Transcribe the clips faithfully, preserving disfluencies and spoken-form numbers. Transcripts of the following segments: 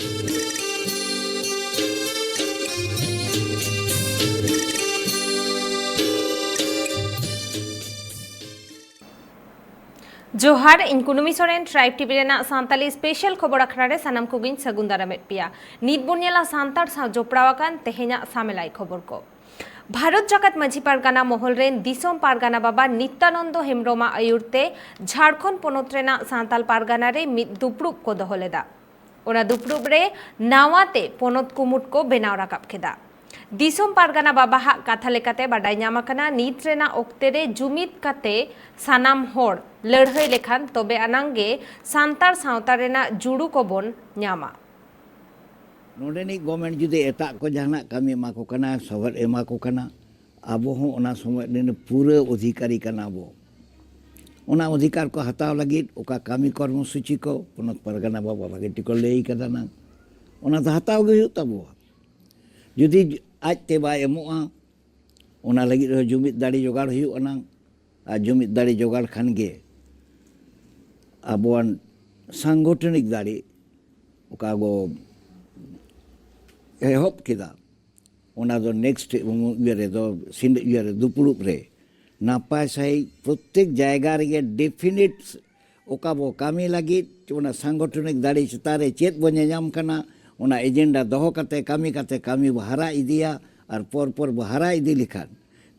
ᱡᱚᱦᱟᱨ, ᱤᱧ ᱠᱩᱱᱩᱢᱤ Soren, tribe TV ᱨᱮᱱᱟᱜ ᱥᱟᱱᱛᱟᱞᱤ ᱥᱯᱮᱥᱟᱞ ᱠᱷᱚᱵᱚᱨ ᱟᱠᱷᱲᱟ ᱨᱮ ᱥᱟᱱᱟᱢ ᱠᱚᱜᱮᱧ ᱥᱟᱹᱜᱩᱱ ᱫᱟᱨᱟᱢᱮᱫ ᱯᱮᱭᱟ᱾ ᱱᱤᱛ ᱵᱚᱱ ᱧᱮᱞᱟ ᱥᱟᱱᱛᱟᱲ ᱥᱟᱶ ᱡᱚᱯᱲᱟᱣ ᱟᱠᱟᱱ ᱛᱮᱦᱮᱧᱟᱜ ᱥᱟᱢᱮᱞᱟᱭ ᱠᱷᱚᱵᱚᱨ ᱠᱚ᱾ ᱵᱷᱟᱨᱚᱛ ᱡᱟᱠᱟᱛ ᱢᱟᱹᱡᱷᱤ ᱯᱟᱨᱜᱟᱱᱟ ᱢᱚᱦᱚᱞ ᱨᱮᱱ ᱫᱤᱥᱚᱢ ᱯᱟᱨᱜᱟᱱᱟ ᱵᱟᱵᱟ ᱱᱤᱛᱭᱟᱱᱚᱱᱫᱚ ᱦᱮᱢᱵᱽᱨᱚᱢᱟᱜ ᱟᱹᱭᱩᱨ ᱛᱮ ᱡᱷᱟᱲᱠᱷᱚᱸᱰ ᱯᱚᱱᱚᱛ ᱨᱮᱱᱟᱜ ᱥᱟᱱᱛᱟᱞ ᱯᱟᱨᱜᱟᱱᱟ ᱨᱮ ᱢᱤᱫ ᱫᱩᱯᱲᱩᱵ ᱠᱚ ᱫᱚᱦᱚ ᱞᱮᱫᱟ᱾ ᱚᱱᱟ ᱫᱩᱯᱲᱩᱵ ᱨᱮ ᱱᱟᱣᱟ ᱛᱮ ᱯᱚᱱᱚᱛ ᱠᱩᱢᱩᱴ ᱠᱚ ᱵᱮᱱᱟᱣ ᱨᱟᱠᱟᱵ ᱠᱮᱫᱟ᱾ ᱫᱤᱥᱚᱢ ᱯᱟᱨᱜᱟᱱᱟ ᱵᱟᱵᱟᱦᱟᱜ ᱠᱟᱛᱷᱟ ᱞᱮᱠᱟᱛᱮ ᱵᱟᱰᱟᱭ ᱧᱟᱢ ᱟᱠᱟᱱᱟ, ᱱᱤᱛ ᱨᱮᱱᱟᱜ ᱚᱠᱛᱮ ᱨᱮ ᱡᱩᱢᱤᱫ ᱠᱟᱛᱮ ᱥᱟᱱᱟᱢ ᱦᱚᱲ ᱞᱟᱹᱲᱦᱟᱹᱭ ᱞᱮᱠᱷᱟᱱ ᱛᱚᱵᱮ ᱟᱱᱟᱝ ᱜᱮ ᱥᱟᱱᱛᱟᱲ ᱥᱟᱶᱛᱟ ᱨᱮᱱᱟᱜ ᱡᱩᱲᱩ ᱠᱚᱵᱚᱱ ᱧᱟᱢᱟ᱾ ᱱᱚᱰᱮᱱᱤᱡ ᱜᱚᱵᱷᱢᱮᱱᱴ ᱡᱩᱫᱤ ᱮᱴᱟᱜ ᱠᱚ ᱡᱟᱦᱟᱱᱟᱜ ᱠᱟᱹᱢᱤ ᱮᱢᱟ ᱠᱚ ᱠᱟᱱᱟ, ᱥᱚᱦᱚᱫ ᱮᱢᱟ ᱠᱚ ᱠᱟᱱᱟ, ᱟᱵᱚ ᱦᱚᱸ ᱚᱱᱟ ᱥᱚᱢᱚᱭ ᱨᱮᱱ ᱯᱩᱨᱟᱹ ᱚᱫᱷᱤᱠᱟᱨᱤ ᱠᱟᱱᱟ ᱵᱚ᱾ ᱚᱱᱟ ᱚᱫᱷᱤᱠᱟᱨ ᱠᱚ ᱦᱟᱛᱟᱣ ᱞᱟᱹᱜᱤᱫ ᱚᱠᱟ ᱠᱟᱹᱢᱤ ᱠᱚᱨᱢᱚᱥᱩᱪᱤ ᱠᱚ ᱯᱚᱱᱚᱛ ᱯᱟᱨᱜᱟᱱᱟ ᱵᱟᱵᱟ ᱵᱷᱟᱜᱮ ᱴᱷᱤᱠ ᱠᱚ ᱞᱟᱹᱭ ᱠᱟᱫᱟ ᱱᱟᱝ, ᱚᱱᱟ ᱫᱚ ᱦᱟᱛᱟᱣ ᱜᱮ ᱦᱩᱭᱩᱜ ᱛᱟᱵᱚᱣᱟ᱾ ᱡᱩᱫᱤ ᱟᱡᱛᱮ ᱵᱟᱭ ᱮᱢᱚᱜᱼᱟ, ᱚᱱᱟ ᱞᱟᱹᱜᱤᱫ ᱨᱮᱦᱚᱸ ᱡᱩᱢᱤᱫ ᱫᱟᱲᱮ ᱡᱚᱜᱟᱲ ᱦᱩᱭᱩᱜᱼᱟ ᱱᱟᱝ᱾ ᱟᱨ ᱡᱩᱢᱤᱫ ᱫᱟᱲᱮ ᱡᱚᱜᱟᱲ ᱠᱷᱟᱱ ᱜᱮ ᱟᱵᱚᱣᱟᱜ ᱥᱟᱝᱜᱚᱴᱷᱚᱱᱤᱠ ᱫᱟᱲᱮ ᱚᱠᱟ ᱵᱚ ᱮᱦᱚᱵ ᱠᱮᱫᱟ, ᱚᱱᱟ ᱫᱚ ᱱᱮᱠᱥᱴ ᱤᱭᱟᱹ ᱨᱮᱫᱚ, ᱥᱤᱸᱰ-, ᱤᱭᱟᱹ ᱨᱮ, ᱫᱩᱯᱲᱩᱵ ᱨᱮ ᱱᱟᱯᱟᱭ ᱥᱟᱺᱦᱤᱡ ᱯᱨᱚᱛᱮᱠ ᱡᱟᱭᱜᱟ ᱨᱮᱜᱮ ᱰᱮᱯᱷᱤᱱᱤᱴ ᱚᱠᱟ ᱵᱚ ᱠᱟᱹᱢᱤ ᱞᱟᱹᱜᱤᱫ, ᱚᱱᱟ ᱥᱟᱝᱜᱚᱴᱷᱚᱱᱤᱠ ᱫᱟᱲᱮ ᱪᱮᱛᱟᱱ ᱨᱮ ᱪᱮᱫ ᱵᱚ ᱧᱮᱧᱟᱢ ᱠᱟᱱᱟ, ᱚᱱᱟ ᱮᱡᱮᱱᱰᱟ ᱫᱚᱦᱚ ᱠᱟᱛᱮ ᱠᱟᱹᱢᱤ ᱠᱟᱛᱮ ᱠᱟᱹᱢᱤ ᱵᱚ ᱦᱟᱨᱟ ᱤᱫᱤᱭᱟ᱾ ᱟᱨ ᱯᱚᱨ ᱯᱚᱨ ᱵᱚ ᱦᱟᱨᱟ ᱤᱫᱤ ᱞᱮᱠᱷᱟᱱ,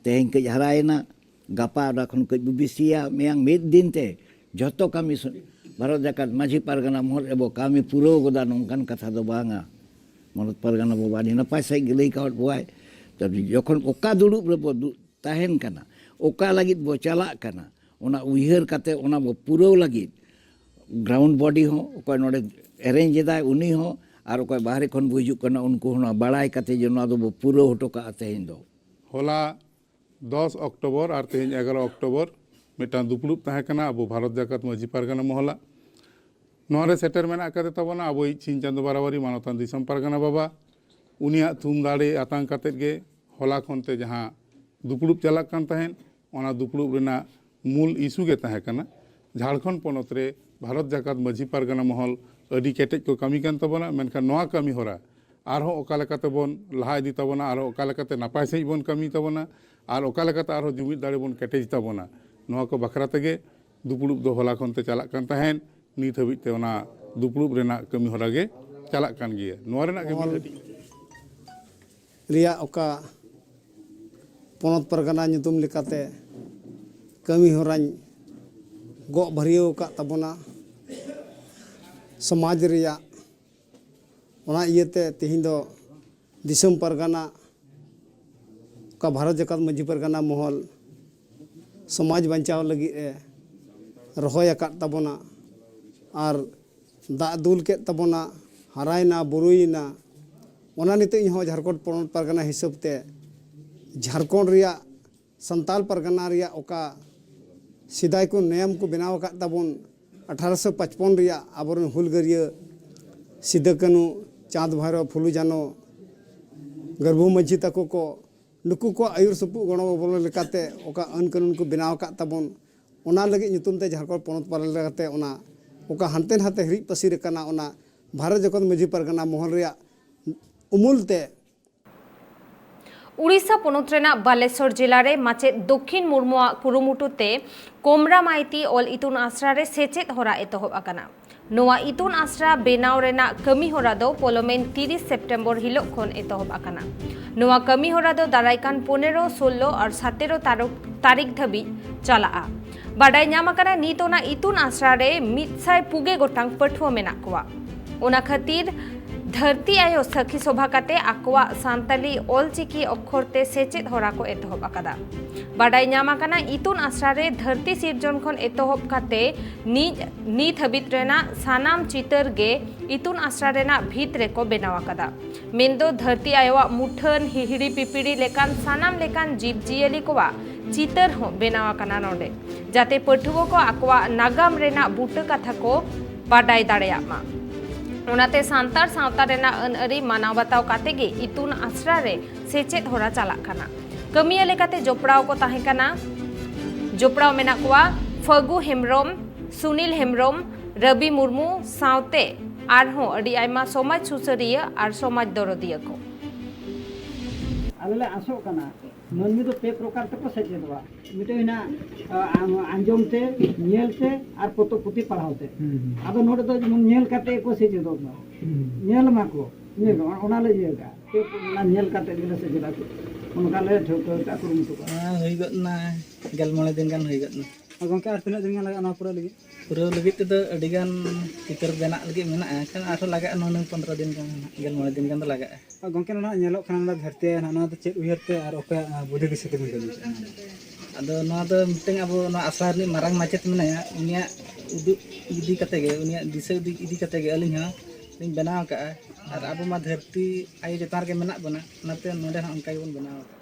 ᱛᱮᱦᱮᱧ ᱠᱟᱹᱡ ᱦᱟᱨᱟᱭᱮᱱᱟ, ᱜᱟᱯᱟ ᱚᱱᱟ ᱠᱷᱚᱱ ᱠᱟᱹᱡ ᱵᱚ ᱵᱮᱥᱤᱭᱟ, ᱢᱮᱭᱟᱝ ᱢᱤᱫ ᱫᱤᱱ ᱛᱮ ᱡᱷᱚᱛᱚ ᱠᱟᱹᱢᱤ ᱥᱩ-, ᱵᱷᱟᱨᱚᱛ ᱡᱟᱠᱟᱛ ᱢᱟᱹᱡᱷᱤ ᱯᱟᱨᱜᱟᱱᱟ ᱢᱚᱦᱚᱞ ᱨᱮᱵᱚ ᱠᱟᱹᱢᱤ ᱯᱩᱨᱟᱹᱣ ᱜᱚᱫᱟ, ᱱᱚᱝᱠᱟᱱ ᱠᱟᱛᱷᱟ ᱫᱚ ᱵᱟᱝᱟ᱾ ᱢᱚᱱᱚᱛ ᱯᱟᱨᱜᱟᱱᱟ ᱵᱟᱵᱟ ᱟᱹᱰᱤ ᱱᱟᱯᱟᱭ ᱥᱟᱺᱦᱤᱡ ᱜᱮ ᱞᱟᱹᱭ ᱠᱟᱣᱟᱫ ᱵᱚᱣᱟᱭ᱾ ᱛᱚ ᱡᱚᱠᱷᱚᱱ ᱚᱠᱟ ᱫᱩᱲᱩᱵ ᱨᱮᱵᱚ ᱫᱩ-, ᱛᱟᱦᱮᱱ ᱠᱟᱱᱟ, ᱚᱠᱟ ᱞᱟᱹᱜᱤᱫ ᱵᱚ ᱪᱟᱞᱟᱜ ᱠᱟᱱᱟ, ᱚᱱᱟ ᱩᱭᱦᱟᱹᱨ ᱠᱟᱛᱮ ᱚᱱᱟ ᱵᱚ ᱯᱩᱨᱟᱹᱣ ᱞᱟᱹᱜᱤᱫ ᱜᱨᱟᱣᱩᱱᱰ ᱵᱚᱰᱤ ᱦᱚᱸ, ᱚᱠᱚᱭ ᱱᱚᱰᱮ ᱮᱨᱮᱧᱡᱽ ᱮᱫᱟᱭ ᱩᱱᱤ ᱦᱚᱸ, ᱟᱨ ᱚᱠᱚᱭ ᱵᱟᱦᱨᱮ ᱠᱷᱚᱱ ᱵᱚ ᱦᱤᱡᱩᱜ ᱠᱟᱱᱟ ᱩᱱᱠᱩ ᱦᱚᱸ, ᱱᱚᱣᱟ ᱵᱟᱲᱟᱭ ᱠᱟᱛᱮ ᱡᱮ ᱱᱚᱣᱟ ᱫᱚᱵᱚ ᱯᱩᱨᱟᱹᱣ ᱦᱚᱴᱚ ᱠᱟᱜᱼᱟ ᱛᱮᱦᱮᱧ ᱫᱚ᱾ ᱦᱚᱞᱟ ᱫᱚᱥ ᱚᱠᱴᱳᱵᱚᱨ ᱟᱨ ᱛᱮᱦᱮᱧ ᱮᱜᱟᱨᱚ ᱚᱠᱴᱳᱵᱚᱨ ᱢᱤᱫᱴᱟᱝ ᱫᱩᱯᱲᱩᱵ ᱛᱟᱦᱮᱸ ᱠᱟᱱᱟ ᱟᱵᱚ ᱵᱷᱟᱨᱚᱛ ᱡᱟᱠᱟᱛ ᱢᱟᱹᱡᱷᱤ ᱯᱟᱨᱜᱟᱱᱟ ᱢᱚᱦᱚᱞᱟ᱾ ᱱᱚᱣᱟ ᱨᱮ ᱥᱮᱴᱮᱨ ᱢᱮᱱᱟᱜ ᱟᱠᱟᱫᱮ ᱛᱟᱵᱚᱱᱟ ᱟᱵᱚᱭᱤᱡ ᱥᱤᱧ ᱪᱟᱸᱫᱚ ᱵᱟᱨᱟᱵᱟᱨᱤ ᱢᱟᱱᱚᱛᱟᱱ ᱫᱤᱥᱚᱢ ᱯᱟᱨᱜᱟᱱᱟ ᱵᱟᱵᱟ᱾ ᱩᱱᱤᱭᱟᱜ ᱛᱷᱩᱢ ᱫᱟᱲᱮ ᱟᱛᱟᱝ ᱠᱟᱛᱮᱫ ᱜᱮ ᱦᱚᱞᱟ ᱠᱷᱚᱱ ᱛᱮ ᱡᱟᱦᱟᱸ ᱫᱩᱯᱲᱩᱵ ᱪᱟᱞᱟᱜ ᱠᱟᱱ ᱛᱟᱦᱮᱸᱫ, ᱚᱱᱟ ᱫᱩᱯᱲᱩᱵ ᱨᱮᱱᱟᱜ ᱢᱩᱞ ᱤᱥᱩ ᱜᱮ ᱛᱟᱦᱮᱸ ᱠᱟᱱᱟ ᱡᱷᱟᱲᱠᱷᱚᱸᱰ ᱯᱚᱱᱚᱛ ᱨᱮ ᱵᱷᱟᱨᱚᱛ ᱡᱟᱠᱟᱛ ᱢᱟᱹᱡᱷᱤ ᱯᱟᱨᱜᱟᱱᱟ ᱢᱚᱦᱚᱞ ᱟᱹᱰᱤ ᱠᱮᱴᱮᱡ ᱠᱚ ᱠᱟᱹᱢᱤ ᱠᱟᱱ ᱛᱟᱵᱚᱱᱟ᱾ ᱢᱮᱱᱠᱷᱟᱱ ᱱᱚᱣᱟ ᱠᱟᱹᱢᱤ ᱦᱚᱨᱟ ᱟᱨᱦᱚᱸ ᱚᱠᱟ ᱞᱮᱠᱟᱛᱮ ᱵᱚᱱ ᱞᱟᱦᱟ ᱤᱫᱤ ᱛᱟᱵᱚᱱᱟ, ᱟᱨᱦᱚᱸ ᱚᱠᱟ ᱞᱮᱠᱟᱛᱮ ᱱᱟᱯᱟᱭ ᱥᱟᱺᱦᱤᱡ ᱵᱚᱱ ᱠᱟᱹᱢᱤ ᱛᱟᱵᱚᱱᱟ, ᱟᱨ ᱚᱠᱟ ᱞᱮᱠᱟᱛᱮ ᱟᱨᱦᱚᱸ ᱡᱩᱢᱤᱫ ᱫᱟᱲᱮ ᱵᱚᱱ ᱠᱮᱴᱮᱡ ᱛᱟᱵᱚᱱᱟ, ᱱᱚᱣᱟ ᱠᱚ ᱵᱟᱠᱷᱨᱟ ᱛᱮᱜᱮ ᱫᱩᱯᱲᱩᱵ ᱫᱚ ᱦᱚᱞᱟ ᱠᱷᱚᱱ ᱛᱮ ᱪᱟᱞᱟᱜ ᱠᱟᱱ ᱛᱟᱦᱮᱸᱫ᱾ ᱱᱤᱛ ᱦᱟᱹᱵᱤᱡ ᱛᱮ ᱚᱱᱟ ᱫᱩᱯᱲᱩᱵ ᱨᱮᱱᱟᱜ ᱠᱟᱹᱢᱤ ᱦᱚᱨᱟ ᱜᱮ ᱪᱟᱞᱟᱜ ᱠᱟᱱ ᱜᱮᱭᱟ᱾ ᱱᱚᱣᱟ ᱨᱮᱱᱟᱜ ᱜᱮ ᱢᱤᱫ ᱦᱟᱹᱴᱤᱧ ᱨᱮᱭᱟᱜ ᱚᱠᱟ ᱯᱚᱱᱚᱛ ᱯᱟᱨᱜᱟᱱᱟ ᱧᱩᱛᱩᱢ ᱞᱮᱠᱟᱛᱮ ᱠᱟᱹᱢᱤ ᱦᱚᱨᱟᱧ ᱜᱚᱜ ᱵᱷᱟᱹᱨᱭᱟᱹᱣ ᱟᱠᱟᱫ ᱛᱟᱵᱚᱱᱟ ᱥᱚᱢᱟᱡᱽ ᱨᱮᱭᱟᱜ᱾ ᱚᱱᱟ ᱤᱭᱟᱹᱛᱮ ᱛᱮᱦᱮᱧ ᱫᱚ ᱫᱤᱥᱚᱢ ᱯᱟᱨᱜᱟᱱᱟ, ᱚᱠᱟ ᱵᱷᱟᱨᱚᱛ ᱡᱟᱠᱟᱛ ᱢᱟᱹᱡᱷᱤ ᱯᱟᱨᱜᱟᱱᱟ ᱢᱚᱦᱚᱞ ᱥᱚᱢᱟᱡᱽ ᱵᱟᱧᱪᱟᱣ ᱞᱟᱹᱜᱤᱫ ᱮ ᱨᱚᱦᱚᱭ ᱟᱠᱟᱫ ᱛᱟᱵᱚᱱᱟ ᱟᱨ ᱫᱟᱜ ᱫᱩᱞ ᱠᱮᱫ ᱛᱟᱵᱚᱱᱟ, ᱦᱟᱨᱟᱭᱮᱱᱟ, ᱵᱩᱨᱩᱭᱮᱱᱟ᱾ ᱚᱱᱟ ᱱᱤᱛᱚᱜ ᱤᱧ ᱦᱚᱸ ᱡᱷᱟᱲᱠᱷᱚᱸᱰ ᱯᱚᱱᱚᱛ ᱯᱟᱨᱜᱟᱱᱟ ᱦᱤᱥᱟᱹᱵ ᱛᱮ ᱡᱷᱟᱲᱠᱷᱚᱸᱰ ᱨᱮᱭᱟᱜ ᱥᱟᱱᱛᱟᱞ ᱯᱟᱨᱜᱟᱱᱟ ᱨᱮᱭᱟᱜ ᱚᱠᱟ ᱥᱮᱫᱟᱭ ᱠᱚ ᱱᱮᱭᱟᱢ ᱠᱚ ᱵᱮᱱᱟᱣ ᱟᱠᱟᱫ ᱛᱟᱵᱚᱱ, ᱟᱴᱷᱟᱨᱚᱥᱚ ᱯᱟᱸᱪᱯᱚᱱ ᱨᱮᱭᱟᱜ ᱟᱵᱚᱨᱮᱱ ᱦᱩᱞᱜᱟᱹᱨᱭᱟᱹ ᱥᱤᱫᱟᱹ ᱠᱟᱹᱱᱩ, ᱪᱟᱸᱫᱽ ᱵᱷᱟᱭᱨᱚ, ᱯᱷᱩᱞᱩ ᱡᱷᱟᱱᱚ, ᱜᱟᱹᱨᱵᱷᱩ ᱢᱟᱹᱡᱷᱤ ᱛᱟᱠᱚ ᱠᱚ, ᱱᱩᱠᱩ ᱠᱚᱣᱟᱜ ᱟᱹᱭᱩᱨ ᱥᱩᱯᱩᱜ ᱜᱚᱲᱚ ᱜᱚᱯᱚᱲᱚ ᱞᱮᱠᱟᱛᱮ ᱚᱠᱟ ᱟᱹᱱ ᱠᱟᱹᱱᱩᱱ ᱠᱚ ᱵᱮᱱᱟᱣ ᱟᱠᱟᱫ ᱛᱟᱵᱚᱱ, ᱚᱱᱟ ᱞᱟᱹᱜᱤᱫ ᱧᱩᱛᱩᱢ ᱛᱮ ᱡᱷᱟᱲᱠᱷᱚᱸᱰ ᱯᱚᱱᱚᱛ ᱯᱟᱞᱮ ᱞᱮᱠᱟᱛᱮ ᱚᱱᱟ ᱚᱠᱟ ᱦᱟᱱᱛᱮ ᱱᱟᱛᱮ ᱦᱤᱨᱤᱡ ᱯᱟᱹᱥᱤᱨ ᱟᱠᱟᱱᱟ, ᱚᱱᱟ ᱵᱷᱟᱨᱚᱛ ᱡᱟᱠᱟᱛ ᱢᱟᱹᱡᱷᱤ ᱯᱟᱨᱜᱟᱱᱟ ᱢᱚᱦᱚᱞ ᱨᱮᱭᱟᱜ ᱩᱢᱩᱞ ᱛᱮ ᱩᱲᱤᱥᱥᱟ ᱯᱚᱱᱚᱛ ᱨᱮᱱᱟᱜ ᱵᱟᱞᱮᱥᱚᱨ ᱡᱮᱞᱟ ᱨᱮ ᱢᱟᱪᱮᱫ ᱫᱚᱠᱷᱤᱱ ᱢᱩᱨᱢᱩᱣᱟᱜ ᱠᱩᱨᱩᱢᱩᱴᱩ ᱛᱮ ᱠᱚᱢᱨᱟ ᱢᱟᱭᱛᱤ ᱚᱞ ᱤᱛᱩᱱ ᱟᱥᱲᱟ ᱨᱮ ᱥᱮᱪᱮᱫ ᱦᱚᱨᱟ ᱮᱛᱚᱦᱚᱵ ᱟᱠᱟᱱᱟ᱾ ᱱᱚᱣᱟ ᱤᱛᱩᱱ ᱟᱥᱲᱟ ᱵᱮᱱᱟᱣ ᱨᱮᱱᱟᱜ ᱠᱟᱹᱢᱤ ᱦᱚᱨᱟ ᱫᱚ ᱯᱚᱞᱚᱢᱮᱱ ᱛᱤᱨᱤᱥ ᱥᱮᱯᱴᱮᱢᱵᱚᱨ ᱦᱤᱞᱚᱜ ᱠᱷᱚᱱ ᱮᱛᱚᱦᱚᱵ ᱟᱠᱟᱱᱟ᱾ ᱱᱚᱣᱟ ᱠᱟᱹᱢᱤ ᱦᱚᱨᱟ ᱫᱚ ᱫᱟᱨᱟᱭ ᱠᱟᱱ ᱯᱚᱱᱮᱨᱚ, ᱥᱳᱞᱞᱳ ᱟᱨ ᱥᱟᱛᱮᱨᱚ ᱛᱟᱨᱚ-, ᱛᱟᱹᱨᱤᱠᱷ ᱫᱷᱟᱹᱵᱤᱡ ᱪᱟᱞᱟᱜᱼᱟ᱾ ᱵᱟᱰᱟᱭ ᱧᱟᱢ ᱟᱠᱟᱱᱟ, ᱱᱤᱛ ᱚᱱᱟ ᱤᱛᱩᱱ ᱟᱥᱲᱟ ᱨᱮ ᱢᱤᱫ ᱥᱟᱭ ᱯᱩᱜᱮ ᱜᱚᱴᱟᱝ ᱯᱟᱹᱴᱷᱩᱣᱟᱹ ᱢᱮᱱᱟᱜ ᱠᱚᱣᱟ᱾ ᱚᱱᱟ ᱠᱷᱟᱹᱛᱤᱨ ᱫᱷᱟᱹᱨᱛᱤ ᱟᱭᱳ ᱥᱟᱹᱠᱷᱤ ᱥᱚᱵᱷᱟ ᱠᱟᱛᱮ ᱟᱠᱚᱣᱟᱜ ᱥᱟᱱᱛᱟᱞᱤ ᱚᱞᱪᱤᱠᱤ ᱚᱠᱠᱷᱚᱨ ᱛᱮ ᱥᱮᱪᱮᱫ ᱦᱚᱨᱟ ᱠᱚ ᱮᱛᱚᱦᱚᱵ ᱟᱠᱟᱫᱟ᱾ ᱵᱟᱰᱟᱭ ᱧᱟᱢ ᱟᱠᱟᱱᱟ, ᱤᱛᱩᱱ ᱟᱥᱲᱟ ᱨᱮ ᱫᱷᱟᱹᱨᱛᱤ ᱥᱤᱨᱡᱚᱱ ᱠᱷᱚᱱ ᱮᱛᱚᱦᱚᱵ ᱠᱟᱛᱮ ᱱᱤᱡ, ᱱᱤᱛ ᱦᱟᱹᱵᱤᱡ ᱨᱮᱱᱟᱜ ᱥᱟᱱᱟᱢ ᱪᱤᱛᱟᱹᱨ ᱜᱮ ᱤᱛᱩᱱ ᱟᱥᱲᱟ ᱨᱮᱱᱟᱜ ᱵᱷᱤᱛ ᱨᱮᱠᱚ ᱵᱮᱱᱟᱣ ᱟᱠᱟᱫᱟ᱾ ᱢᱮᱱᱫᱚ ᱫᱷᱟᱹᱨᱛᱤ ᱟᱭᱳᱣᱟᱜ ᱢᱩᱴᱷᱟᱹᱱ, ᱦᱤᱦᱤᱲᱤ ᱯᱤᱯᱤᱲᱤ ᱞᱮᱠᱟᱱ ᱥᱟᱱᱟᱢ ᱞᱮᱠᱟᱱ ᱡᱤᱵᱽ ᱡᱤᱭᱟᱹᱞᱤ ᱠᱚᱣᱟᱜ ᱪᱤᱛᱟᱹᱨ ᱦᱚᱸ ᱵᱮᱱᱟᱣ ᱟᱠᱟᱱᱟ ᱱᱚᱰᱮ, ᱡᱟᱛᱮ ᱯᱟᱹᱴᱷᱩᱣᱟᱹ ᱠᱚ ᱟᱠᱚᱣᱟᱜ ᱱᱟᱜᱟᱢ ᱨᱮᱱᱟᱜ ᱵᱩᱴᱟᱹ ᱠᱟᱛᱷᱟ ᱠᱚ ᱵᱟᱰᱟᱭ ᱫᱟᱲᱮᱭᱟᱜ ᱢᱟ᱾ ᱚᱱᱟᱛᱮ ᱥᱟᱱᱛᱟᱲ ᱥᱟᱶᱛᱟ ᱨᱮᱱᱟᱜ ᱟᱹᱱ ᱟᱹᱨᱤ ᱢᱟᱱᱟᱣ ᱵᱟᱛᱟᱣ ᱠᱟᱛᱮ ᱜᱮ ᱤᱛᱩᱱ ᱟᱥᱲᱟ ᱨᱮ ᱥᱮᱪᱮᱫ ᱦᱚᱨᱟ ᱪᱟᱞᱟᱜ ᱠᱟᱱᱟ᱾ ᱠᱟᱹᱢᱤᱭᱟᱹ ᱞᱮᱠᱟᱛᱮ ᱡᱚᱯᱲᱟᱣ ᱠᱚ ᱛᱟᱦᱮᱸ ᱠᱟᱱᱟ, ᱡᱚᱯᱲᱟᱣ ᱢᱮᱱᱟᱜ ᱠᱚᱣᱟ ᱯᱷᱟᱹᱜᱩ ᱦᱮᱢᱵᱨᱚᱢ, ᱥᱩᱱᱤᱞ ᱦᱮᱢᱵᱨᱚᱢ, ᱨᱚᱵᱤ ᱢᱩᱨᱢᱩ ᱥᱟᱶᱛᱮ ᱟᱨᱦᱚᱸ ᱟᱹᱰᱤ ᱟᱭᱢᱟ ᱥᱚᱢᱟᱡᱽ ᱥᱩᱥᱟᱹᱨᱤᱭᱟᱹ ᱟᱨ ᱥᱚᱢᱟᱡᱽ ᱫᱚᱨᱚᱫᱤᱭᱟᱹ ᱠᱚ᱾ ᱟᱞᱮ ᱞᱮ ᱟᱥᱚᱜ ᱠᱟᱱᱟ ᱢᱟᱹᱱᱢᱤ ᱫᱚ ᱯᱮ ᱯᱨᱚᱠᱟᱨ ᱛᱮᱠᱚ ᱥᱮᱪᱮᱫᱚᱜᱼᱟ᱾ ᱢᱤᱫᱴᱮᱱ ᱦᱮᱱᱟᱜ ᱟᱸᱡᱚᱢ ᱛᱮ, ᱧᱮᱞ ᱛᱮ ᱟᱨ ᱯᱚᱛᱚᱵ ᱯᱩᱛᱷᱤ ᱯᱟᱲᱦᱟᱣ ᱛᱮ᱾ ᱟᱫᱚ ᱱᱚᱰᱮ ᱫᱚ ᱡᱮᱢᱚᱱ ᱧᱮᱞ ᱠᱟᱛᱮ ᱠᱚ ᱥᱮᱪᱮᱫᱚᱜ ᱢᱟ, ᱧᱮᱞ ᱢᱟᱠᱚ, ᱧᱮᱞ ᱚᱱᱟ ᱞᱮ ᱤᱭᱟᱹ ᱠᱟᱜᱼᱟ᱾ ᱚᱱᱟ ᱧᱮᱞ ᱠᱟᱛᱮ ᱜᱮᱞᱮ ᱥᱮᱪᱮᱫᱟ, ᱚᱱᱠᱟ ᱞᱮ ᱴᱷᱟᱹᱣᱠᱟᱹ ᱠᱟᱜᱼᱟ, ᱠᱩᱨᱩᱢᱩᱴᱩ ᱠᱟᱜᱼᱟ᱾ ᱦᱩᱭ ᱜᱚᱫ ᱮᱱᱟ, ᱜᱮᱞ ᱢᱚᱬᱮ ᱫᱤᱱ ᱜᱟᱱ ᱦᱩᱭ ᱜᱚᱫ ᱮᱱᱟ᱾ ᱜᱚᱢᱠᱮ, ᱟᱨ ᱛᱤᱱᱟᱹᱜ ᱫᱤᱱ ᱜᱟᱱ ᱞᱟᱜᱟᱜᱼᱟ ᱱᱚᱣᱟ ᱯᱩᱨᱟᱹᱣ ᱞᱟᱹᱜᱤᱫ? ᱯᱩᱨᱟᱹᱣ ᱞᱟᱹᱜᱤᱫ ᱛᱮᱫᱚ ᱟᱹᱰᱤ ᱜᱟᱱ ᱪᱤᱛᱟᱹᱨ ᱵᱮᱱᱟᱜ ᱞᱟᱹᱜᱤᱫ ᱢᱮᱱᱟᱜᱼᱟ, ᱮᱱᱠᱷᱟᱱ ᱟᱨᱦᱚᱸ ᱞᱟᱜᱟᱜᱼᱟ ᱱᱩᱱᱟᱹᱝ ᱯᱚᱱᱨᱚ ᱫᱤᱱ ᱜᱟᱱ, ᱜᱮᱞ ᱢᱚᱬᱮ ᱫᱤᱱ ᱜᱟᱱ ᱫᱚ ᱞᱟᱜᱟᱜᱼᱟ᱾ ᱜᱚᱢᱠᱮ, ᱱᱚᱣᱟ ᱧᱮᱞᱚᱜ ᱠᱟᱱᱟ ᱱᱚᱣᱟ ᱫᱷᱟᱹᱨᱛᱤ, ᱱᱚᱣᱟ ᱫᱚ ᱪᱮᱫ ᱩᱭᱦᱟᱹᱨ ᱛᱮ ᱟᱨ ᱚᱠᱚᱭᱟᱜ ᱵᱩᱫᱷᱤ ᱫᱤᱥᱟᱹ ᱛᱮᱵᱤᱱ ᱠᱟᱹᱢᱤ ᱠᱮᱫᱼᱟ? ᱟᱫᱚ ᱱᱚᱣᱟ ᱫᱚ ᱢᱤᱫᱴᱟᱝ ᱟᱵᱚ ᱱᱚᱣᱟ ᱟᱥᱲᱟ ᱨᱤᱱᱤᱡ ᱢᱟᱨᱟᱝ ᱢᱟᱪᱮᱛ ᱢᱮᱱᱟᱭᱟ, ᱩᱱᱤᱭᱟᱜ ᱩᱫᱩᱜ ᱤᱫᱤ ᱠᱟᱛᱮ ᱜᱮ, ᱩᱱᱤᱭᱟᱜ ᱫᱤᱥᱟᱹ ᱩᱫᱩᱜ ᱤᱫᱤ ᱠᱟᱛᱮ ᱜᱮ ᱟᱹᱞᱤᱧ ᱦᱚᱸ ᱞᱤᱧ ᱵᱮᱱᱟᱣ ᱟᱠᱟᱫᱼᱟ᱾ ᱟᱨ ᱟᱵᱚ ᱢᱟ ᱫᱷᱟᱹᱨᱛᱤ ᱟᱭᱳ ᱪᱮᱛᱟᱱ ᱨᱮᱜᱮ ᱢᱮᱱᱟᱜ ᱵᱚᱱᱟ, ᱚᱱᱟᱛᱮ ᱱᱚᱰᱮ ᱦᱚᱸ ᱚᱱᱠᱟ ᱜᱮᱵᱚᱱ ᱵᱮᱱᱟᱣ ᱟᱠᱟᱫᱼᱟ᱾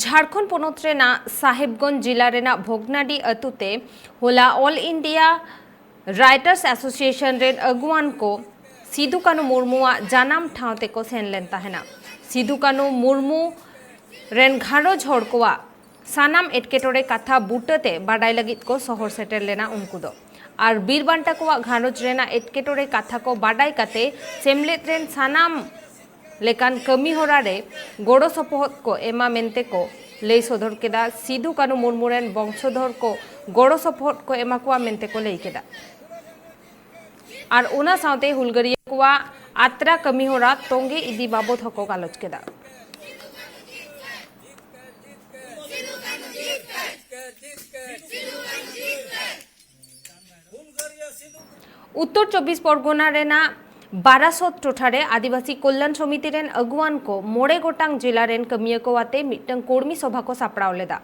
ᱡᱷᱟᱲᱠᱷᱚᱸᱰ ᱯᱚᱱᱚᱛ ᱨᱮᱱᱟᱜ ᱥᱟᱦᱮᱵᱽᱜᱚᱸᱡᱽ ᱡᱤᱞᱟ ᱨᱮᱱᱟᱜ ᱵᱷᱚᱜᱽᱱᱟᱰᱤ ᱟᱹᱛᱩ ᱛᱮ ᱦᱚᱞᱟ All India Writers Association ᱨᱮᱱ ᱟᱹᱜᱩᱣᱟᱱ ᱠᱚ ᱥᱤᱫᱩ ᱠᱟᱹᱱᱩ ᱢᱩᱨᱢᱩᱣᱟᱜ ᱡᱟᱱᱟᱢ ᱴᱷᱟᱶ ᱛᱮᱠᱚ ᱥᱮᱱ ᱞᱮᱱ ᱛᱟᱦᱮᱱᱟ᱾ ᱥᱤᱫᱩ ᱠᱟᱹᱱᱩ ᱢᱩᱨᱢᱩ ᱨᱮᱱ ᱜᱷᱟᱨᱚᱸᱡᱽ ᱦᱚᱲ ᱠᱚᱣᱟᱜ ᱥᱟᱱᱟᱢ ᱮᱴᱠᱮᱴᱚᱬᱮ ᱠᱟᱛᱷᱟ ᱵᱩᱴᱟᱹᱛᱮ ᱵᱟᱰᱟᱭ ᱞᱟᱹᱜᱤᱫ ᱠᱚ ᱥᱚᱦᱚᱨ ᱥᱮᱴᱮᱨ ᱞᱮᱱᱟ᱾ ᱩᱱᱠᱩ ᱫᱚ ᱟᱨ ᱵᱤᱨ ᱵᱟᱱᱴᱟ ᱠᱚᱣᱟᱜ ᱜᱷᱟᱨᱚᱸᱡᱽ ᱨᱮᱱᱟᱜ ᱮᱴᱠᱮᱴᱚᱬᱮ ᱠᱟᱛᱷᱟ ᱠᱚ ᱵᱟᱰᱟᱭ ᱠᱟᱛᱮ ᱥᱮᱢᱞᱮᱫ ᱨᱮᱱ ᱥᱟᱱᱟᱢ ᱞᱮᱠᱟᱱ ᱠᱟᱹᱢᱤ ᱦᱚᱨᱟ ᱨᱮ ᱜᱚᱲᱚ ᱥᱚᱯᱚᱦᱚᱫ ᱠᱚ ᱮᱢᱟ ᱢᱮᱱᱛᱮ ᱠᱚ ᱞᱟᱹᱭ ᱥᱚᱫᱚᱨ ᱠᱮᱫᱟ᱾ ᱥᱤᱫᱩ ᱠᱟᱹᱱᱩ ᱢᱩᱨᱢᱩ ᱨᱮᱱ ᱵᱚᱝᱥᱚᱫᱷᱚᱨ ᱠᱚ ᱜᱚᱲᱚ ᱥᱚᱯᱚᱦᱚᱫ ᱠᱚ ᱮᱢᱟ ᱠᱚᱣᱟ ᱢᱮᱱᱛᱮ ᱠᱚ ᱞᱟᱹᱭ ᱠᱮᱫᱟ᱾ ᱟᱨ ᱚᱱᱟ ᱥᱟᱶᱛᱮ ᱦᱩᱞᱜᱟᱹᱨᱤᱭᱟᱹ ᱠᱚᱣᱟᱜ ᱟᱛᱨᱟ ᱠᱟᱹᱢᱤ ᱦᱚᱨᱟ ᱛᱚᱸᱜᱮ ᱤᱫᱤ ᱵᱟᱵᱚᱫ ᱦᱚᱸᱠᱚ ᱜᱟᱞᱚᱪ ᱠᱮᱫᱟ᱾ ᱩᱛᱛᱚᱨ ᱪᱚᱵᱵᱤᱥ ᱯᱚᱨᱜᱚᱱᱟ ᱨᱮᱱᱟᱜ ᱵᱟᱨᱟᱥᱚᱛ ᱴᱚᱴᱷᱟ ᱨᱮ ᱟᱹᱫᱤᱵᱟᱹᱥᱤ ᱠᱚᱞᱞᱟᱱ ᱥᱚᱢᱤᱛᱤ ᱨᱮᱱ ᱟᱹᱜᱩᱣᱟᱱ ᱠᱚ ᱢᱚᱬᱮ ᱜᱚᱴᱟᱝ ᱡᱮᱞᱟ ᱨᱮᱱ ᱠᱟᱹᱢᱤᱭᱟᱹ ᱠᱚ ᱟᱛᱮ ᱢᱤᱫᱴᱟᱝ ᱠᱚᱨᱢᱤ ᱥᱚᱵᱷᱟ ᱠᱚ ᱥᱟᱯᱲᱟᱣ ᱞᱮᱫᱟ᱾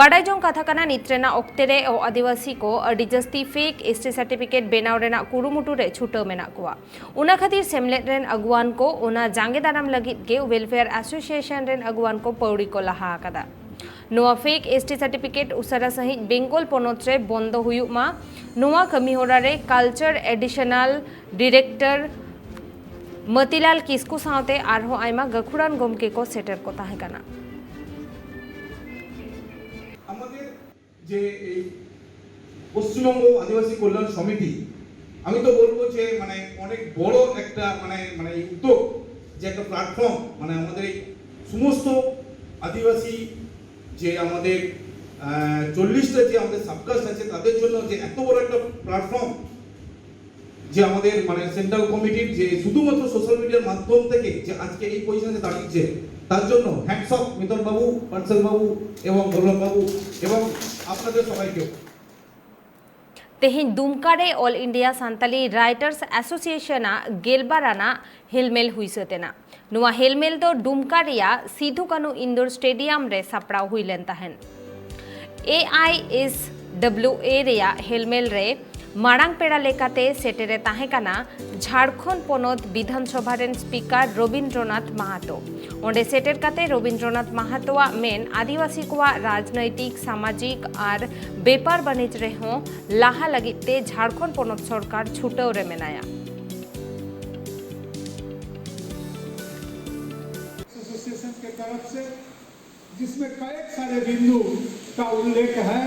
ᱵᱟᱰᱟᱭ ᱡᱚᱝ ᱠᱟᱛᱷᱟ ᱠᱟᱱᱟ, ᱱᱤᱛ ᱨᱮᱱᱟᱜ ᱚᱠᱛᱮ ᱨᱮ ᱚ ᱟᱹᱫᱤᱵᱟᱹᱥᱤ ᱠᱚ ᱟᱹᱰᱤ ᱡᱟᱹᱥᱛᱤ fake S T certificate ᱵᱮᱱᱟᱣ ᱨᱮᱱᱟᱜ ᱠᱩᱨᱩᱢᱩᱴᱩ ᱨᱮ ᱪᱷᱩᱴᱟᱹᱣ ᱢᱮᱱᱟᱜ ᱠᱚᱣᱟ᱾ ᱚᱱᱟ ᱠᱷᱟᱹᱛᱤᱨ ᱥᱮᱢᱞᱮᱫ ᱨᱮᱱ ᱟᱹᱜᱩᱣᱟᱱ ᱠᱚ ᱚᱱᱟ ᱡᱟᱸᱜᱮ ᱫᱟᱨᱟᱢ ᱞᱟᱹᱜᱤᱫ ᱜᱮ Welfare Association ᱨᱮᱱ ᱟᱹᱜᱩᱣᱟᱱ ᱠᱚ ᱯᱟᱹᱣᱲᱤ ᱠᱚ ᱞᱟᱦᱟ ᱟᱠᱟᱫᱟ᱾ ᱱᱚᱣᱟ fake S T certificate ᱩᱥᱟᱹᱨᱟ ᱥᱟᱹᱦᱤᱡ ᱵᱮᱝᱜᱚᱞ ᱯᱚᱱᱚᱛ ᱨᱮ ᱵᱚᱱᱫᱚ ᱦᱩᱭᱩᱜ ᱢᱟ, ᱱᱚᱣᱟ ᱠᱟᱹᱢᱤ ᱦᱚᱨᱟ ᱨᱮ Culture Additional Director ᱢᱚᱛᱤᱞᱟᱞ ᱠᱤᱥᱠᱩ ᱥᱟᱶᱛᱮ ᱟᱨᱦᱚᱸ ᱟᱭᱢᱟ ᱜᱟᱹᱠᱷᱩᱲᱟᱱ ᱜᱚᱢᱠᱮ ᱠᱚ ᱥᱮᱴᱮᱨ ᱠᱚ ᱛᱟᱦᱮᱸ ᱠᱟᱱᱟ᱾ আমাদের যে এই পশ্চিমবঙ্গ আদিবাসী কল্যাণ সমিতি, আমি তো বলবো যে মানে অনেক বড় একটা মানে মানে এই উদ্যোগ, যে একটা প্ল্যাটফর্ম, মানে আমাদের এই সমস্ত আদিবাসী যে আমাদের চল্লিশটা যে আমাদের সাবকাস্ট আছে, তাদের জন্য যে এত বড় একটা প্ল্যাটফর্ম, যে আমাদের মানে সেন্ট্রাল কমিটির যে শুধুমাত্র সোশ্যাল মিডিয়ার মাধ্যম থেকে যে আজকে এই পজিশনে দাঁড়িয়েছে, তার জন্য হ্যাটস অফ মিতন বাবু, বানসাল বাবু এবং গোলাপ বাবু এবং আপনাদের সবাইকেও। ᱛᱮᱦᱮᱧ ᱫᱩᱢᱠᱟ ᱨᱮ ᱚᱞ ᱤᱱᱰᱤᱭᱟ ᱥᱟᱱᱛᱟᱞᱤ ᱨᱟᱭᱴᱟᱨᱥ ᱮᱥᱳᱥᱤᱭᱮᱥᱚᱱ ᱟᱜ ᱜᱮᱞᱵᱟᱨ ᱟᱱᱟᱜ ᱦᱮᱞᱢᱮᱞ ᱦᱩᱭ ᱥᱟᱹᱛ ᱮᱱᱟ᱾ ᱱᱚᱣᱟ ᱦᱮᱞᱢᱮᱞ ᱫᱚ ᱰᱩᱢᱠᱟ ᱨᱮᱭᱟᱜ ᱥᱤᱫᱷᱩ ᱠᱟᱹᱱᱩ ᱤᱱᱰᱳᱨ ᱥᱴᱮᱰᱤᱭᱟᱢ ᱨᱮ ᱥᱟᱯᱲᱟᱣ ᱦᱩᱭ ᱞᱮᱱ ᱛᱟᱦᱮᱸᱫ᱾ ᱮ ᱟᱭ ᱮᱥ ᱰᱟᱵᱞᱤᱭᱩ ᱮ ᱨᱮᱭᱟᱜ ᱦᱮᱞᱢᱮᱞ ᱨᱮ ᱢᱟᱲᱟᱝ ᱯᱮᱲᱟ ᱞᱮᱠᱟᱛᱮ ᱥᱮᱴᱮᱨᱮ ᱛᱟᱦᱮᱸ ᱠᱟᱱᱟ ᱡᱷᱟᱲᱠᱷᱚᱸᱰ ᱯᱚᱱᱚᱛ ᱵᱤᱫᱷᱟᱱ ᱥᱚᱵᱷᱟ ᱨᱮᱱ ᱥᱯᱤᱠᱟᱨ ᱨᱚᱵᱤᱱᱫᱨᱚᱱᱟᱛᱷ ᱢᱟᱦᱟᱛᱚ᱾ ᱚᱸᱰᱮ ᱥᱮᱴᱮᱨ ᱠᱟᱛᱮ ᱨᱚᱵᱤᱱᱫᱨᱚᱱᱟᱛᱷ ᱢᱟᱦᱟᱛᱚᱣᱟᱜ ᱢᱮᱱ ᱟᱹᱫᱤᱵᱟᱹᱥᱤ ᱠᱚᱣᱟᱜ ᱨᱟᱡᱽᱱᱳᱭᱛᱤᱠ, ᱥᱟᱢᱟᱡᱤᱠ ᱟᱨ ᱵᱮᱯᱟᱨ ᱵᱟᱹᱱᱤᱡᱽ ᱨᱮᱦᱚᱸ ᱞᱟᱦᱟ ᱞᱟᱹᱜᱤᱫ ᱛᱮ ᱡᱷᱟᱲᱠᱷᱚᱸᱰ ᱯᱚᱱᱚᱛ ᱥᱚᱨᱠᱟᱨ ᱪᱷᱩᱴᱟᱹᱣ ᱨᱮ ᱢᱮᱱᱟᱭᱟ᱾ एसोसिएशन के तरफ से जिसमें कई सारे बिंदु का उल्लेख है।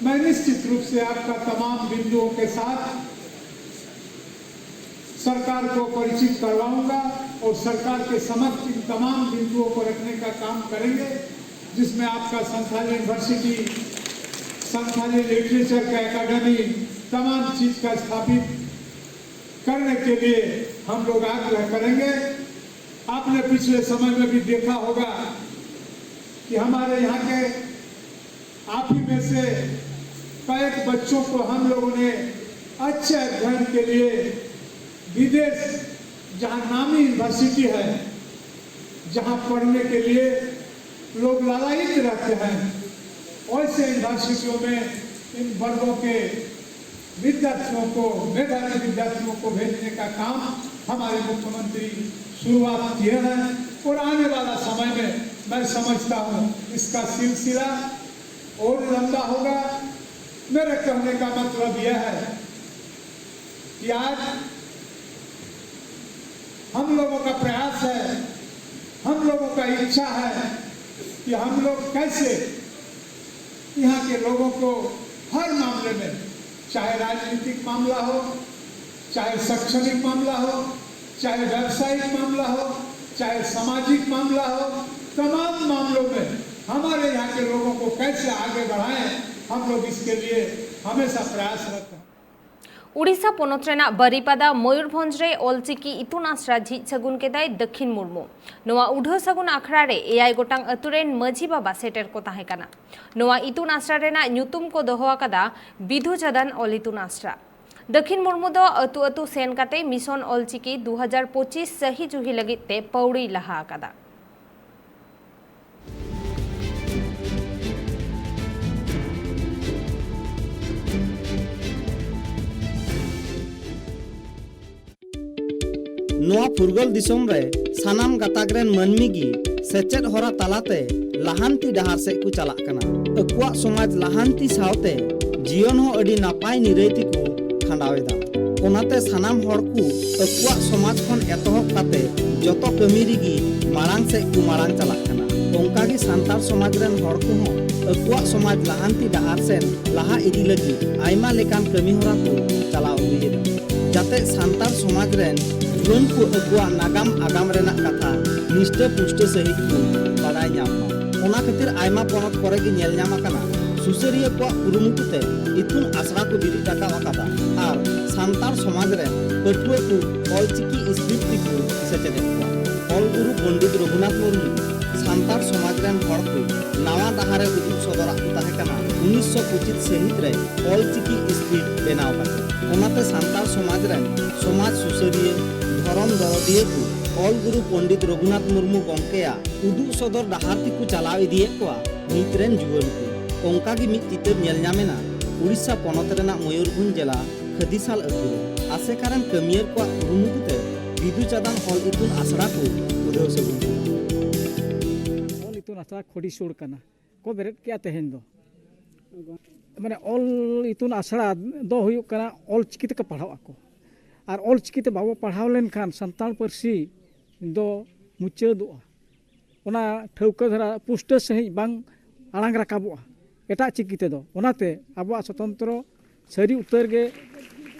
मैं निश्चित रूप से आपका तमाम बिंदुओं के साथ सरकार को परिचित करवाऊंगा और सरकार के समक्ष इन तमाम बिंदुओं को रखने का काम करेंगे, जिसमें आपका संथाली यूनिवर्सिटी, संथाली लिटरेचर का एकेडमी, तमाम चीज का स्थापित करने के लिए हम लोग आग्रह करेंगे। आपने पिछले समय में भी देखा होगा कि हमारे यहाँ के आप ही में से कई बच्चों को हम लोगों ने अच्छे अध्ययन के लिए विदेश, जहाँ नामी यूनिवर्सिटी है, जहाँ पढ़ने के लिए लोग लालायित रहते हैं, ऐसे यूनिवर्सिटियों में इन वर्गों के विद्यार्थियों को, मेधावी विद्यार्थियों को भेजने का काम हमारे मुख्यमंत्री शुरुआत किए हैं और आने वाला समय में मैं समझता हूँ इसका सिलसिला और लंबा होगा। मेरे कहने का मतलब यह है कि आज हम लोगों का प्रयास है, हम लोगों का इच्छा है कि हम लोग कैसे यहाँ के लोगों को हर मामले में, चाहे राजनीतिक मामला हो, चाहे शैक्षणिक मामला हो, चाहे व्यावसायिक मामला हो, चाहे सामाजिक मामला हो, तमाम मामलों में हमारे यहाँ के लोगों को कैसे आगे बढ़ाएं, हम लोग इसके लिए हमेशा प्रयासरत हैं। ᱳᱰᱤᱥᱟ ᱯᱚᱱᱚᱛ ᱨᱮᱱᱟᱜ ᱵᱟᱨᱤᱯᱟᱫᱟ, ᱢᱚᱭᱩᱨᱵᱷᱚᱸᱡᱽ ᱨᱮ ᱚᱞᱪᱤᱠᱤ ᱤᱛᱩᱱ ᱟᱥᱲᱟ ᱡᱷᱤᱡ ᱥᱟᱹᱜᱩᱱ ᱠᱮᱫᱟᱭ ᱫᱟᱹᱠᱷᱤᱱ ᱢᱩᱨᱢᱩ᱾ ᱱᱚᱣᱟ ᱩᱰᱷᱟᱹᱣ ᱥᱟᱹᱜᱩᱱ ᱟᱠᱷᱲᱟ ᱨᱮ ᱮᱭᱟᱭ ᱜᱚᱴᱟᱝ ᱟᱹᱛᱩ ᱨᱮᱱ ᱢᱟᱹᱡᱷᱤ ᱵᱟᱵᱟ ᱥᱮᱴᱮᱨ ᱠᱚ ᱛᱟᱦᱮᱸ ᱠᱟᱱᱟ᱾ ᱱᱚᱣᱟ ᱤᱛᱩᱱ ᱟᱥᱲᱟ ᱨᱮᱱᱟᱜ ᱧᱩᱛᱩᱢ ᱠᱚ ᱫᱚᱦᱚ ᱟᱠᱟᱫᱟ ᱵᱤᱫᱷᱩ ᱪᱟᱸᱫᱟᱱ ᱚᱞ ᱤᱛᱩᱱ ᱟᱥᱲᱟ᱾ ᱫᱟᱹᱠᱷᱤᱱ ᱢᱩᱨᱢᱩ ᱫᱚ ᱟᱹᱛᱩ ᱟᱹᱛᱩ ᱥᱮᱱ ᱠᱟᱛᱮ ᱢᱤᱥᱚᱱ ᱚᱞᱪᱤᱠᱤ ᱫᱩ ᱦᱟᱡᱟᱨ ᱯᱚᱸᱪᱤᱥ ᱥᱟᱹᱦᱤ ᱡᱩᱦᱤ ᱞᱟᱹᱜᱤᱫ ᱛᱮ ᱯᱟᱹᱣᱲᱤᱭ ᱞᱟᱦᱟ ᱟᱠᱟᱫᱟ᱾ ᱱᱚᱣᱟ ᱯᱷᱩᱨᱜᱟᱹᱞ ᱫᱤᱥᱚᱢ ᱨᱮ ᱥᱟᱱᱟᱢ ᱜᱟᱛᱟᱠ ᱨᱮᱱ ᱢᱟᱹᱱᱢᱤ ᱜᱮ ᱥᱮᱪᱮᱫ ᱦᱚᱨᱟ ᱛᱟᱞᱟᱛᱮ ᱞᱟᱦᱟᱱᱛᱤ ᱰᱟᱦᱟᱨ ᱥᱮᱫ ᱠᱚ ᱪᱟᱞᱟᱜ ᱠᱟᱱᱟ᱾ ᱟᱠᱚᱣᱟᱜ ᱥᱚᱢᱟᱡᱽ ᱞᱟᱦᱟᱱᱛᱤ ᱥᱟᱶᱛᱮ ᱡᱤᱭᱚᱱ ᱦᱚᱸ ᱟᱹᱰᱤ ᱱᱟᱯᱟᱭ ᱱᱤᱨᱟᱹᱭ ᱛᱮᱠᱚ ᱠᱷᱟᱸᱰᱟᱣ ᱮᱫᱟ᱾ ᱚᱱᱟᱛᱮ ᱥᱟᱱᱟᱢ ᱦᱚᱲ ᱠᱚ ᱟᱠᱚᱣᱟᱜ ᱥᱚᱢᱟᱡᱽ ᱠᱷᱚᱱ ᱮᱛᱚᱦᱚᱵ ᱠᱟᱛᱮ ᱡᱚᱛᱚ ᱠᱟᱹᱢᱤ ᱨᱮᱜᱮ ᱢᱟᱲᱟᱝ ᱥᱮᱫ ᱠᱚ ᱢᱟᱲᱟᱝ ᱪᱟᱞᱟᱜ ᱠᱟᱱᱟ᱾ ᱚᱱᱠᱟ ᱜᱮ ᱥᱟᱱᱛᱟᱲ ᱥᱚᱢᱟᱡᱽ ᱨᱮᱱ ᱦᱚᱲ ᱠᱚᱦᱚᱸ ᱟᱠᱚᱣᱟᱜ ᱥᱚᱢᱟᱡᱽ ᱞᱟᱦᱟᱱᱛᱤ ᱰᱟᱦᱟᱨ ᱥᱮᱱ ᱞᱟᱦᱟ ᱤᱫᱤ ᱞᱟᱹᱜᱤᱫ ᱟᱭᱢᱟ ᱞᱮᱠᱟᱱ ᱠᱟᱹᱢᱤ ᱦᱚᱨᱟ ᱠᱚ ᱪᱟᱞᱟᱣ ᱟᱹᱜᱩᱭᱮᱫᱟ, ᱡᱟᱛᱮ ᱥᱟᱱᱛᱟᱲ ᱥᱚᱢᱟᱡᱽ ᱨᱮᱱ ᱡᱩᱣᱟᱹᱱ ᱠᱚ ᱟᱠᱚᱣᱟᱜ ᱱᱟᱜᱟᱢ ᱟᱜᱟᱢ ᱨᱮᱱᱟᱜ ᱠᱟᱛᱷᱟ ᱱᱤᱥᱴᱟᱹ ᱯᱩᱥᱴᱟᱹ ᱥᱟᱹᱦᱤᱡ ᱠᱚ ᱵᱟᱰᱟᱭ ᱧᱟᱢ ᱢᱟ᱾ ᱚᱱᱟ ᱠᱷᱟᱹᱛᱤᱨ ᱟᱭᱢᱟ ᱯᱚᱱᱚᱛ ᱠᱚᱨᱮ ᱜᱮ ᱧᱮᱞ ᱧᱟᱢ ᱟᱠᱟᱱᱟ, ᱥᱩᱥᱟᱹᱨᱤᱭᱟᱹ ᱠᱚᱣᱟᱜ ᱠᱩᱨᱩᱢᱩᱴᱩ ᱛᱮ ᱤᱛᱩᱱ ᱟᱥᱲᱟ ᱠᱚ ᱵᱤᱨᱤᱫ ᱨᱟᱠᱟᱵ ᱟᱠᱟᱫᱟ ᱟᱨ ᱥᱟᱱᱛᱟᱲ ᱥᱚᱢᱟᱡᱽ ᱨᱮᱱ ᱯᱟᱹᱴᱷᱩᱣᱟᱹ ᱠᱚ ᱚᱞᱪᱤᱠᱤ script ᱛᱮᱠᱚ ᱥᱮᱪᱮᱫᱮᱫ ᱠᱚᱣᱟ᱾ ᱚᱞ ᱜᱩᱨᱩ ᱯᱚᱱᱰᱤᱛ ᱨᱚᱜᱷᱩᱱᱟᱛᱷ ᱢᱩᱨᱢᱩ ᱥᱟᱱᱛᱟᱲ ᱥᱚᱢᱟᱡᱽ ᱨᱮᱱ ᱦᱚᱲ ᱠᱚ ᱱᱟᱣᱟ ᱰᱟᱦᱟᱨ ᱮ ᱩᱫᱩᱜ ᱥᱚᱫᱚᱨᱟᱜ ᱠᱚ ᱛᱟᱦᱮᱸ ᱠᱟᱱᱟ ᱩᱱᱤᱥᱥᱚ ᱯᱚᱸᱪᱤᱥ ᱥᱟᱹᱦᱤᱛ ᱨᱮ ᱚᱞᱪᱤᱠᱤ script ᱵᱮᱱᱟᱣ ᱠᱟᱛᱮ᱾ ᱚᱱᱟᱛᱮ ᱥᱟᱱᱛᱟᱲ ᱥᱚᱢᱟᱡᱽ ᱨᱮᱱ ᱥᱚᱢᱟᱡᱽ ᱥᱩᱥᱟᱹᱨᱤᱭᱟᱹ, ᱫᱷᱚᱨᱚᱢ ᱫᱚᱨᱚᱫᱤᱭᱟᱹ ᱠᱚ ᱚᱞ ᱜᱩᱨᱩ ᱯᱚᱱᱰᱤᱛ ᱨᱚᱜᱷᱩᱱᱟᱛᱷ ᱢᱩᱨᱢᱩ ᱜᱚᱢᱠᱮᱭᱟᱜ ᱩᱫᱩᱜ ᱥᱚᱫᱚᱨ ᱰᱟᱦᱟᱨ ᱛᱮᱠᱚ ᱪᱟᱞᱟᱣ ᱤᱫᱤᱭᱮᱫ ᱠᱚᱣᱟ ᱱᱤᱛ ᱨᱮᱱ ᱡᱩᱣᱟᱹᱱ ᱠᱚ᱾ ᱚᱱᱠᱟ ᱜᱮ ᱢᱤᱫ ᱪᱤᱛᱟᱹᱨ ᱧᱮᱞ ᱧᱟᱢᱮᱱᱟ ᱩᱲᱤᱥᱥᱟ ᱯᱚᱱᱚᱛ ᱨᱮᱱᱟᱜ ᱢᱚᱭᱩᱨᱵᱷᱚᱸᱡᱽ ᱡᱮᱞᱟ ᱠᱷᱟᱫᱤᱥᱟᱞ ᱟᱹᱛᱩ ᱨᱮ᱾ ᱟᱥᱮᱠᱟ ᱨᱮᱱ ᱠᱟᱹᱢᱤᱭᱟᱹ ᱠᱚᱣᱟᱜ ᱠᱩᱨᱩᱢᱩᱴᱩ ᱛᱮ ᱵᱤᱫᱩ ᱪᱟᱸᱫᱟᱱ ᱚᱞ ᱤᱛᱩᱱ ᱟᱥᱲᱟ ᱠᱚ ᱩᱰᱷᱟᱹᱣ ᱥᱟᱹᱜᱩᱱ ᱠᱮᱫᱟ᱾ ᱚᱞ ᱤᱛᱩᱱ ᱟᱥᱲᱟ ᱠᱷᱚᱰᱤ ᱥᱩᱨ ᱠᱟᱱᱟ ᱠᱚ ᱵᱮᱨᱮᱫ ᱠᱮᱜᱼᱟ ᱛᱮᱦᱮᱧ ᱫᱚ᱾ ᱢᱟᱱᱮ ᱚᱞ ᱤᱛᱩᱱ ᱟᱥᱲᱟ ᱫᱚ ᱦᱩᱭᱩᱜ ᱠᱟᱱᱟ ᱚᱞ ᱪᱤᱠᱤ ᱛᱮᱠᱚ ᱯᱟᱲᱦᱟᱜ ᱟᱠᱚ, ᱟᱨ ᱚᱞ ᱪᱤᱠᱤ ᱛᱮ ᱵᱟᱵᱚ ᱯᱟᱲᱦᱟᱣ ᱞᱮᱱᱠᱷᱟᱱ ᱥᱟᱱᱛᱟᱲ ᱯᱟᱹᱨᱥᱤ ᱫᱚ ᱢᱩᱪᱟᱹᱫᱚᱜᱼᱟ᱾ ᱚᱱᱟ ᱴᱷᱟᱹᱣᱠᱟᱹ ᱫᱷᱟᱨᱟ ᱯᱩᱥᱴᱟᱹ ᱥᱟᱺᱦᱤᱡ ᱵᱟᱝ ᱟᱲᱟᱝ ᱨᱟᱠᱟᱵᱚᱜᱼᱟ᱾ ᱮᱴᱟᱜ ᱪᱤᱠᱤ ᱛᱮᱫᱚ᱾ ᱚᱱᱟᱛᱮ ᱟᱵᱚᱣᱟᱜ ᱥᱚᱛᱚᱱᱛᱨᱚ ᱥᱟᱹᱨᱤ ᱩᱛᱟᱹᱨ ᱜᱮ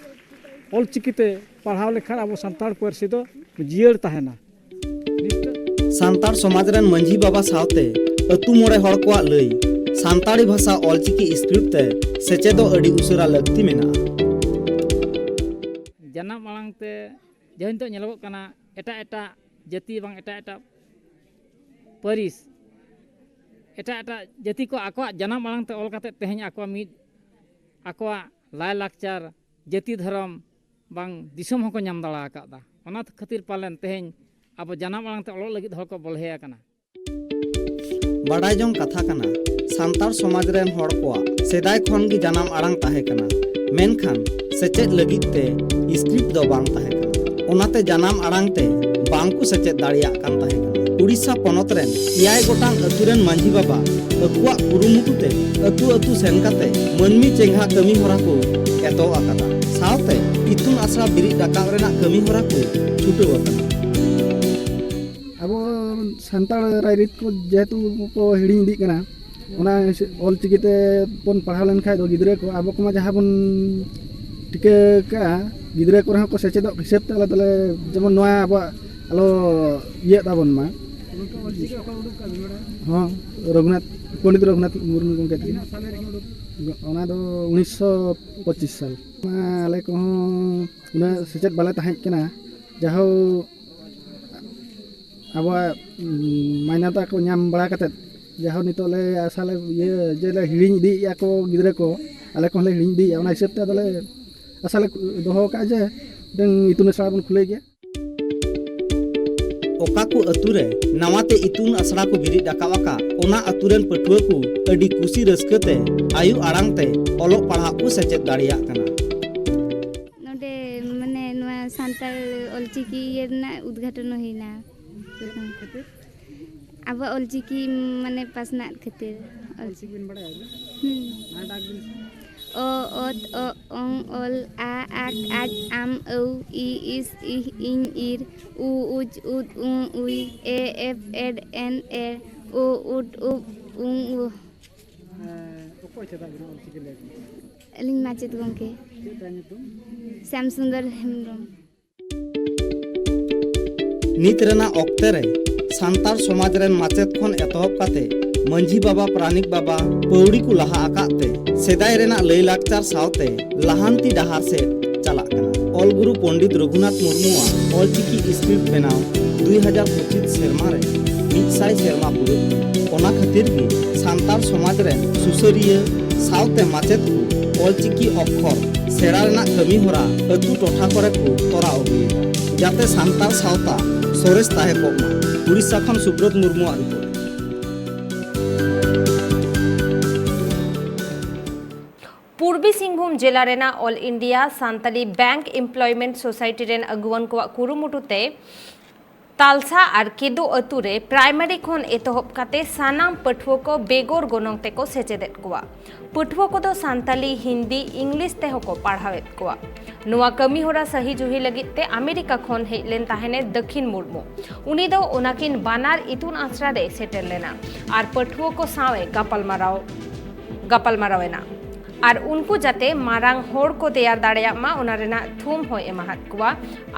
ᱚᱞᱪᱤᱠᱤ ᱛᱮ ᱯᱟᱲᱦᱟᱣ ᱞᱮᱠᱷᱟᱱ ᱟᱵᱚ ᱥᱟᱱᱛᱟᱲ ᱯᱟᱹᱨᱥᱤ ᱫᱚ ᱡᱤᱭᱟᱹᱲ ᱛᱟᱦᱮᱱᱟ᱾ ᱥᱟᱱᱛᱟᱲ ᱥᱚᱢᱟᱡᱽ ᱨᱮᱱ ᱢᱟᱹᱡᱷᱤ ᱵᱟᱵᱟ ᱥᱟᱶᱛᱮ ᱟᱹᱛᱩ ᱢᱚᱬᱮ ᱦᱚᱲ ᱠᱚᱣᱟᱜ ᱞᱟᱹᱭ, ᱥᱟᱱᱛᱟᱲᱤ ᱵᱷᱟᱥᱟ ᱚᱞᱪᱤᱠᱤ ᱥᱠᱨᱤᱯᱴ ᱛᱮ ᱥᱮᱪᱮᱫᱚᱜ ᱟᱹᱰᱤ ᱩᱥᱟᱹᱨᱟ ᱞᱟᱹᱠᱛᱤ ᱢᱮᱱᱟᱜᱼᱟ᱾ ᱡᱟᱱᱟᱢ ᱟᱲᱟᱝ ᱛᱮ ᱡᱟᱦᱟᱸ ᱱᱤᱛᱚᱜ ᱧᱮᱞᱚᱜᱚᱜ ᱠᱟᱱᱟ, ᱮᱴᱟᱜ ᱮᱴᱟᱜ ᱡᱟᱹᱛᱤ ᱵᱟᱝ ᱮᱴᱟᱜ ᱮᱴᱟᱜ ᱯᱟᱹᱨᱤᱥ, ᱮᱴᱟᱜ ᱮᱴᱟᱜ ᱡᱟᱹᱛᱤ ᱠᱚ ᱟᱠᱚᱣᱟᱜ ᱡᱟᱱᱟᱢ ᱟᱲᱟᱝ ᱛᱮ ᱚᱞ ᱠᱟᱛᱮ ᱛᱮᱦᱮᱧ ᱟᱠᱚᱣᱟᱜ ᱢᱤᱫ ᱟᱠᱚᱣᱟᱜ ᱞᱟᱭᱼᱞᱟᱠᱪᱟᱨ, ᱡᱟᱹᱛᱤ ᱫᱷᱚᱨᱚᱢ ᱵᱟᱝ ᱫᱤᱥᱚᱢ ᱦᱚᱸᱠᱚ ᱧᱟᱢ ᱫᱟᱲᱮ ᱟᱠᱟᱫᱟ᱾ ᱚᱱᱟ ᱠᱷᱟᱹᱛᱤᱨ ᱯᱟᱞᱮᱱ ᱛᱮᱦᱮᱧ ᱟᱵᱚ ᱡᱟᱱᱟᱢ ᱟᱲᱟᱝ ᱛᱮ ᱚᱞᱚᱜ ᱞᱟᱹᱜᱤᱫ ᱦᱚᱲ ᱠᱚ ᱵᱚᱞᱦᱮ ᱟᱠᱟᱱᱟ᱾ ᱵᱟᱰᱟᱭ ᱡᱚᱝ ᱠᱟᱛᱷᱟ ᱠᱟᱱᱟ, ᱥᱟᱱᱛᱟᱲ ᱥᱚᱢᱟᱡᱽ ᱨᱮᱱ ᱦᱚᱲ ᱠᱚᱣᱟᱜ ᱥᱮᱫᱟᱭ ᱠᱷᱚᱱ ᱜᱮ ᱡᱟᱱᱟᱢ ᱟᱲᱟᱝ ᱛᱟᱦᱮᱸ ᱠᱟᱱᱟ, ᱢᱮᱱᱠᱷᱟᱱ ᱥᱮᱪᱮᱫ ᱞᱟᱹᱜᱤᱫ ᱛᱮ ᱥᱠᱨᱤᱯᱴ ᱫᱚ ᱵᱟᱝ ᱛᱟᱦᱮᱸ ᱠᱟᱱᱟ᱾ ᱚᱱᱟᱛᱮ ᱡᱟᱱᱟᱢ ᱟᱲᱟᱝ ᱛᱮ ᱵᱟᱝ ᱠᱚ ᱥᱮᱪᱮᱫ ᱫᱟᱲᱮᱭᱟᱜ ᱠᱟᱱ ᱛᱟᱦᱮᱸ ᱠᱟᱱᱟ᱾ ᱩᱲᱤᱥᱥᱟ ᱯᱚᱱᱚᱛ ᱨᱮᱱ ᱮᱭᱟᱭ ᱜᱚᱴᱟᱝ ᱟᱹᱛᱩ ᱨᱮᱱ ᱢᱟᱹᱡᱷᱤ ᱵᱟᱵᱟ ᱟᱠᱚᱣᱟᱜ ᱠᱩᱨᱩᱢᱩᱴᱩ ᱛᱮ ᱟᱹᱛᱩ ᱟᱹᱛᱩ ᱥᱮᱱ ᱠᱟᱛᱮ ᱢᱟᱹᱱᱢᱤ ᱪᱮᱸᱜᱷᱟ ᱠᱟᱹᱢᱤ ᱦᱚᱨᱟ ᱠᱚ ᱮᱛᱚᱦᱚᱵ ᱟᱠᱟᱫᱟ᱾ ᱥᱟᱶᱛᱮ ᱤᱛᱩᱱ ᱟᱥᱲᱟ ᱵᱤᱨᱤᱫ ᱨᱟᱠᱟᱵ ᱨᱮᱱᱟᱜ ᱠᱟᱹᱢᱤ ᱦᱚᱨᱟ ᱠᱚ ᱪᱷᱩᱴᱟᱹᱣ ᱟᱠᱟᱱᱟ᱾ ᱟᱵᱚ ᱥᱟᱱᱛᱟᱲ ᱨᱟᱭᱨᱤᱛ ᱠᱚ ᱡᱮᱦᱮᱛᱩ ᱠᱚ ᱦᱤᱲᱤᱧ ᱤᱫᱤᱜ ᱠᱟᱱᱟ, ᱚᱱᱟ ᱚᱞ ᱪᱤᱠᱤ ᱛᱮ ᱵᱚᱱ ᱯᱟᱲᱦᱟᱣ ᱞᱮᱱᱠᱷᱟᱱ ᱫᱚ ᱜᱤᱫᱽᱨᱟᱹ ᱠᱚ ᱟᱵᱚ ᱠᱚᱢᱟ ᱡᱟᱦᱟᱸ ᱵᱚᱱ ᱴᱷᱤᱠᱟᱹ ᱠᱟᱜᱼᱟ, ᱜᱤᱫᱽᱨᱟᱹ ᱠᱚᱨᱮ ᱦᱚᱸ ᱠᱚ ᱥᱮᱪᱮᱫᱚᱜ ᱦᱤᱥᱟᱹᱵ ᱛᱮ ᱟᱞᱮ ᱫᱚᱞᱮ ᱡᱮᱢᱚᱱ ᱱᱚᱣᱟ ᱟᱵᱚᱣᱟᱜ ᱟᱞᱚ ᱤᱭᱟᱹᱜ ᱛᱟᱵᱚᱱ ᱢᱟ᱾ ᱦᱚᱸ, ᱨᱚᱜᱷᱩᱱᱟᱛᱷ, ᱯᱚᱱᱰᱤᱛ ᱨᱚᱜᱷᱩᱱᱟᱛᱷ ᱢᱩᱨᱢᱩ ᱜᱚᱢᱠᱮ ᱛᱟᱹᱠᱤᱱ᱾ ᱚᱱᱟ ᱫᱚ ᱩᱱᱤᱥᱥᱚ ᱯᱚᱸᱪᱤᱥ ᱥᱟᱞ᱾ ᱟᱞᱮ ᱠᱚᱦᱚᱸ ᱩᱱᱟᱹᱜ ᱥᱮᱪᱮᱫ ᱵᱟᱞᱮ ᱛᱟᱦᱮᱸ ᱠᱟᱱᱟ, ᱡᱟᱦᱳ ᱟᱵᱚᱣᱟᱜ ᱢᱟᱱᱱᱚᱛᱟ ᱠᱚ ᱧᱟᱢ ᱵᱟᱲᱟ ᱠᱟᱛᱮᱫ, ᱡᱟᱦᱳ ᱱᱤᱛᱚᱜ ᱞᱮ ᱟᱥᱟ ᱞᱮ ᱤᱭᱟᱹ ᱡᱮ ᱞᱮ ᱦᱤᱲᱤᱧ ᱤᱫᱤᱭᱮᱫᱼᱟ ᱠᱚ ᱜᱤᱫᱽᱨᱟᱹ ᱠᱚ, ᱟᱞᱮ ᱠᱚᱦᱚᱸ ᱞᱮ ᱦᱤᱲᱤᱧ ᱤᱫᱤᱭᱮᱫᱼᱟ᱾ ᱚᱱᱟ ᱦᱤᱥᱟᱹᱵ ᱛᱮ ᱟᱫᱚ ᱞᱮ ᱟᱥᱟ ᱞᱮ ᱫᱚᱦᱚ ᱟᱠᱟᱫᱼᱟ ᱡᱮ ᱢᱤᱫᱴᱟᱝ ᱤᱛᱩᱱ ᱟᱥᱲᱟ ᱵᱚᱱ ᱠᱷᱩᱞᱟᱹᱭ ᱜᱮᱭᱟ᱾ ᱚᱠᱟ ᱠᱚ ᱟᱹᱛᱩ ᱨᱮ ᱱᱟᱣᱟ ᱛᱮ ᱤᱛᱩᱱ ᱟᱥᱲᱟ ᱠᱚ ᱵᱤᱨᱤᱫ ᱨᱟᱠᱟᱵ ᱟᱠᱟᱫ, ᱚᱱᱟ ᱟᱹᱛᱩ ᱨᱮᱱ ᱯᱟᱹᱴᱷᱩᱣᱟᱹ ᱠᱚ ᱟᱹᱰᱤ ᱠᱩᱥᱤ ᱨᱟᱹᱥᱠᱟᱹ ᱛᱮ ᱟᱭᱳ ᱟᱲᱟᱝ ᱛᱮ ᱚᱞᱚᱜ ᱯᱟᱲᱦᱟᱜ ᱠᱚ ᱥᱮᱪᱮᱫ ᱫᱟᱲᱮᱭᱟᱜ ᱠᱟᱱᱟ᱾ ᱱᱚᱰᱮ ᱢᱟᱱᱮ ᱱᱚᱣᱟ ᱥᱟᱱᱛᱟᱲ ᱚᱞᱪᱤᱠᱤ ᱤᱭᱟᱹ ᱨᱮᱱᱟᱜ ᱩᱫᱽᱜᱷᱟᱴᱚᱱ ᱦᱩᱭᱱᱟ᱾ ᱟᱵᱚᱣᱟᱜ ᱚᱞᱪᱤᱠᱤ ᱢᱟᱱᱮ ᱯᱟᱥᱱᱟᱜ ᱠᱷᱟᱹᱛᱤᱨ᱾ ᱚᱞᱪᱤᱠᱤ ᱵᱤᱱ ᱵᱟᱲᱟᱭᱟ? ᱦᱩᱸ᱾ ᱚ ᱚᱛ ᱚ ᱚᱝ ᱚᱞ ᱟ ᱟᱠ ᱟᱡ ᱟᱢ ᱟᱹᱣ ᱤ ᱤᱥ ᱤᱦ ᱤᱧ ᱤᱨ ᱩ ᱩᱡ ᱩᱫ ᱩᱝ ᱩᱭ ᱮ ᱮᱯ ᱮᱰ ᱮᱱ ᱮ ᱳ ᱩᱴ ᱩᱵ ᱩᱝ ᱩ᱾ ᱚᱠᱚᱭ ᱪᱮᱫᱟᱜ ᱵᱮᱱ ᱚᱞᱪᱤᱠᱤ ᱞᱟᱹᱭ ᱠᱟᱱᱟ? ᱟᱹᱞᱤᱧ ᱢᱟᱪᱮᱫ ᱜᱚᱢᱠᱮ᱾ ᱪᱮᱫ ᱛᱟᱭ ᱧᱩᱛᱩᱢ? ᱥᱭᱟᱢ ᱥᱩᱱᱫᱚᱨ ᱦᱮᱢᱵᱨᱚᱢ᱾ ᱱᱤᱛ ᱨᱮᱱᱟᱜ ᱚᱠᱛᱮ ᱨᱮ ᱥᱟᱱᱛᱟᱲ ᱥᱚᱢᱟᱡᱽ ᱨᱮᱱ ᱢᱟᱪᱮᱫ ᱠᱷᱚᱱ ᱮᱛᱚᱦᱚᱵ ᱠᱟᱛᱮ ᱢᱟᱹᱡᱷᱤ ᱵᱟᱵᱟ, ᱯᱟᱨᱟᱱᱤᱠ ᱵᱟᱵᱟ ᱯᱟᱹᱣᱲᱤ ᱠᱚ ᱞᱟᱦᱟ ᱟᱠᱟᱫ ᱛᱮ ᱥᱮᱫᱟᱭ ᱨᱮᱱᱟᱜ ᱞᱟᱹᱭ ᱞᱟᱠᱪᱟᱨ ᱥᱟᱶᱛᱮ ᱞᱟᱦᱟᱱᱛᱤ ᱰᱟᱦᱟᱨ ᱥᱮᱫ ᱪᱟᱞᱟᱜ ᱠᱟᱱᱟ᱾ ᱚᱞ ᱜᱩᱨᱩ ᱯᱚᱱᱰᱤᱛ ᱨᱚᱜᱷᱩᱱᱟᱛᱷ ᱢᱩᱨᱢᱩᱣᱟᱜ ᱚᱞᱪᱤᱠᱤ script ᱵᱮᱱᱟᱣ ᱫᱩᱭ ᱦᱟᱡᱟᱨ ᱯᱚᱸᱪᱤᱥ ᱥᱮᱨᱢᱟ ᱨᱮ ᱢᱤᱫ ᱥᱟᱭ ᱥᱮᱨᱢᱟ ᱯᱩᱨᱟᱹᱜ ᱠᱟᱱᱟ᱾ ᱚᱱᱟ ᱠᱷᱟᱹᱛᱤᱨ ᱜᱮ ᱥᱟᱱᱛᱟᱲ ᱥᱚᱢᱟᱡᱽ ᱨᱮᱱ ᱥᱩᱥᱟᱹᱨᱤᱭᱟᱹ ᱥᱟᱶᱛᱮ ᱢᱟᱪᱮᱫ ᱠᱚ ᱚᱞᱪᱤᱠᱤ ᱚᱠᱠᱷᱚᱨ ᱥᱮᱬᱟ ᱨᱮᱱᱟᱜ ᱠᱟᱹᱢᱤ ᱦᱚᱨᱟ ᱟᱹᱛᱩ ᱴᱚᱴᱷᱟ ᱠᱚᱨᱮ ᱠᱚ ᱛᱚᱨᱟᱣ ᱟᱹᱜᱩᱭᱮᱫᱟ, ᱡᱟᱛᱮ ᱥᱟᱱᱛᱟᱲ ᱥᱟᱶᱛᱟ ᱥᱚᱨᱮᱥ ᱛᱟᱦᱮᱸ ᱠᱚᱜ ᱢᱟ᱾ ᱩᱲᱤᱥᱥᱟ ᱠᱷᱚᱱ ᱥᱩᱵᱨᱚᱛ ᱢᱩᱨᱢᱩᱣᱟᱜ ᱨᱤᱯᱳᱨᱴ᱾ ᱯᱩᱨᱵᱤ ᱥᱤᱝᱵᱷᱩᱢ ᱡᱮᱞᱟ ᱨᱮᱱᱟᱜ all India Santali bank employment society ᱨᱮᱱ ᱟᱹᱜᱩᱣᱟᱹᱱ ᱠᱚᱣᱟᱜ ᱠᱩᱨᱩᱢᱩᱴᱩ ᱛᱮ ᱛᱟᱞᱥᱟ ᱟᱨ ᱠᱮᱫᱳ ᱟᱹᱛᱩ ᱨᱮ ᱯᱨᱟᱭᱢᱟᱨᱤ ᱠᱷᱚᱱ ᱮᱛᱚᱦᱚᱵ ᱠᱟᱛᱮ ᱥᱟᱱᱟᱢ ᱯᱟᱹᱴᱷᱩᱣᱟᱹ ᱠᱚ ᱵᱮᱜᱚᱨ ᱜᱚᱱᱚᱝ ᱛᱮᱠᱚ ᱥᱮᱪᱮᱫᱮᱫ ᱠᱚᱣᱟ᱾ ᱯᱟᱹᱴᱷᱩᱣᱟᱹ ᱠᱚᱫᱚ ᱥᱟᱱᱛᱟᱞᱤ, ᱦᱤᱱᱫᱤ, ᱤᱝᱞᱤᱥ ᱛᱮᱦᱚᱸ ᱠᱚ ᱯᱟᱲᱦᱟᱣᱮᱫ ᱠᱚᱣᱟ᱾ ᱱᱚᱣᱟ ᱠᱟᱹᱢᱤ ᱦᱚᱨᱟ ᱥᱟᱹᱦᱤ ᱡᱩᱦᱤ ᱞᱟᱹᱜᱤᱫ ᱛᱮ ᱟᱢᱮᱨᱤᱠᱟ ᱠᱷᱚᱱ ᱦᱮᱡ ᱞᱮᱱ ᱛᱟᱦᱮᱱᱮ ᱫᱟᱹᱠᱷᱤᱱ ᱢᱩᱨᱢᱩ᱾ ᱩᱱᱤ ᱫᱚ ᱚᱱᱟᱠᱤᱱ ᱵᱟᱱᱟᱨ ᱤᱛᱩᱱ ᱟᱥᱲᱟ ᱨᱮᱭ ᱥᱮᱴᱮᱨ ᱞᱮᱱᱟ ᱟᱨ ᱯᱟᱹᱴᱷᱩᱣᱟᱹ ᱠᱚ ᱥᱟᱶ ᱮ ᱜᱟᱯᱟᱞᱢᱟᱨᱟᱣ, ᱜᱟᱯᱟᱞᱢᱟᱨᱟᱣ ᱮᱱᱟ ᱟᱨ ᱩᱱᱠᱩ ᱡᱟᱛᱮ ᱢᱟᱨᱟᱝ ᱦᱚᱲ ᱠᱚ ᱛᱮᱭᱟᱨ ᱫᱟᱲᱮᱭᱟᱜ ᱢᱟ, ᱚᱱᱟ ᱨᱮᱱᱟᱜ ᱛᱷᱩᱢ ᱦᱚᱸᱭ ᱮᱢᱟᱦᱟᱫ ᱠᱚᱣᱟ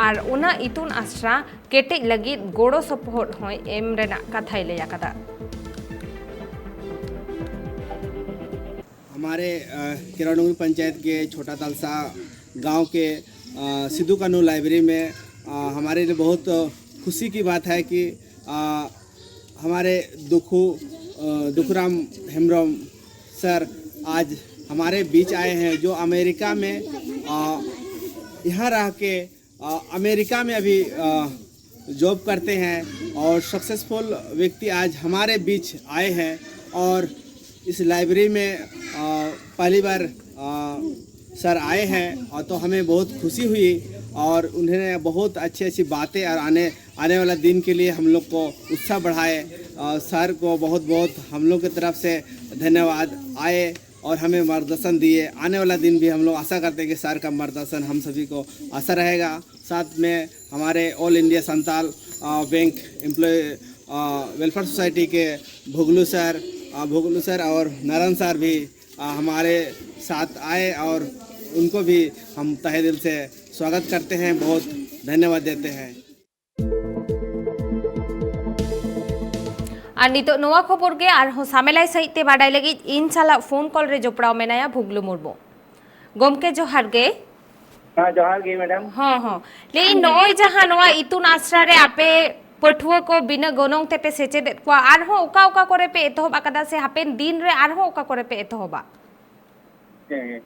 ᱟᱨ ᱚᱱᱟ ᱤᱛᱩᱱ ᱟᱥᱲᱟ ᱠᱮᱴᱮᱡ ᱞᱟᱹᱜᱤᱫ ᱜᱚᱲᱚ ᱥᱚᱯᱚᱦᱚᱫ ᱦᱚᱸᱭ ᱮᱢ ᱨᱮᱱᱟᱜ ᱠᱟᱛᱷᱟᱭ ᱞᱟᱹᱭ ᱟᱠᱟᱫᱟ᱾ हमारे, अ, केराडूंगरी पंचायत के छोटा तालसा गांव के, अ, सिद्धू कान्हू लाइब्रेरी में, अ, हमारे लिए बहुत खुशी की बात है कि, अ, हमारे दुखू, अ, दुखूराम हेम्ब्रम सर आज हमारे बीच आए हैं, जो अमेरिका में, अ, यहाँ रह के, अ, अमेरिका में अभी, अ, जॉब करते हैं और सक्सेसफुल व्यक्ति आज हमारे बीच आए हैं और इस लाइब्रेरी में, अ, पहली बार, अ, सर आए हैं और तो हमें बहुत खुशी हुई और उन्होंने बहुत अच्छी अच्छी बातें और आने, आने वाला दिन के लिए हम लोग को उत्साह बढ़ाए। अ, सर को बहुत बहुत हम लोग की तरफ से धन्यवाद। आए और हमें मार्गदर्शन दिए। आने वाला दिन भी हम लोग आशा करते हैं कि सर का मार्गदर्शन हम सभी को आशा रहेगा। साथ में हमारे ऑल इंडिया संताल, अ, बैंक एम्प्लॉय, अ, वेलफेयर सोसाइटी के भोगलू सर, अ, भोगलू सर और नारायण सर भी आ, हमारे साथ आए और उनको भी हम तहे दिल से स्वागत करते हैं, बहुत धन्यवाद देते हैं। ᱟᱨ ᱱᱤᱛᱚᱜ ᱱᱚᱣᱟ ᱠᱷᱚᱵᱚᱨ ᱜᱮ ᱟᱨᱦᱚᱸ ᱥᱟᱢᱮᱞᱟᱭ ᱥᱟᱹᱦᱤᱡ ᱛᱮ ᱵᱟᱰᱟᱭ ᱞᱟᱹᱜᱤᱫ ᱤᱧ ᱥᱟᱞᱟᱜ ᱯᱷᱳᱱ ᱠᱚᱞ ᱨᱮ ᱡᱚᱯᱲᱟᱣ ᱢᱮᱱᱟᱭᱟ ᱵᱷᱩᱜᱽᱞᱩ ᱢᱩᱨᱢᱩ᱾ ᱜᱚᱢᱠᱮ, ᱡᱚᱦᱟᱨ ᱜᱮ᱾ ᱦᱮᱸ, ᱡᱚᱦᱟᱨ ᱜᱮ, ᱢᱮᱰᱟᱢ᱾ ᱦᱚᱸ, ᱦᱚᱸ᱾ ᱞᱟᱹᱭ ᱤᱧ, ᱱᱚᱜᱼᱚᱭ ᱡᱟᱦᱟᱸ ᱱᱚᱣᱟ ᱤᱛᱩᱱ ᱟᱥᱲᱟ ᱨᱮ ᱟᱯᱮ ᱯᱟᱹᱴᱷᱩᱣᱟᱹ ᱠᱚ ᱵᱤᱱᱟᱹ ᱜᱚᱱᱚᱝ ᱛᱮᱯᱮ ᱥᱮᱪᱮᱫᱮᱫ ᱠᱚᱣᱟ, ᱟᱨᱦᱚᱸ ᱚᱠᱟ ᱚᱠᱟ ᱠᱚᱨᱮ ᱯᱮ ᱮᱛᱚᱦᱚᱵ ᱟᱠᱟᱫᱟ ᱥᱮ ᱦᱟᱯᱮᱱ ᱫᱤᱱ ᱨᱮ ᱟᱨᱦᱚᱸ ᱚᱠᱟ ᱠᱚᱨᱮ ᱯᱮ ᱮᱛᱚᱦᱚᱵᱟ? ᱦᱮᱸ,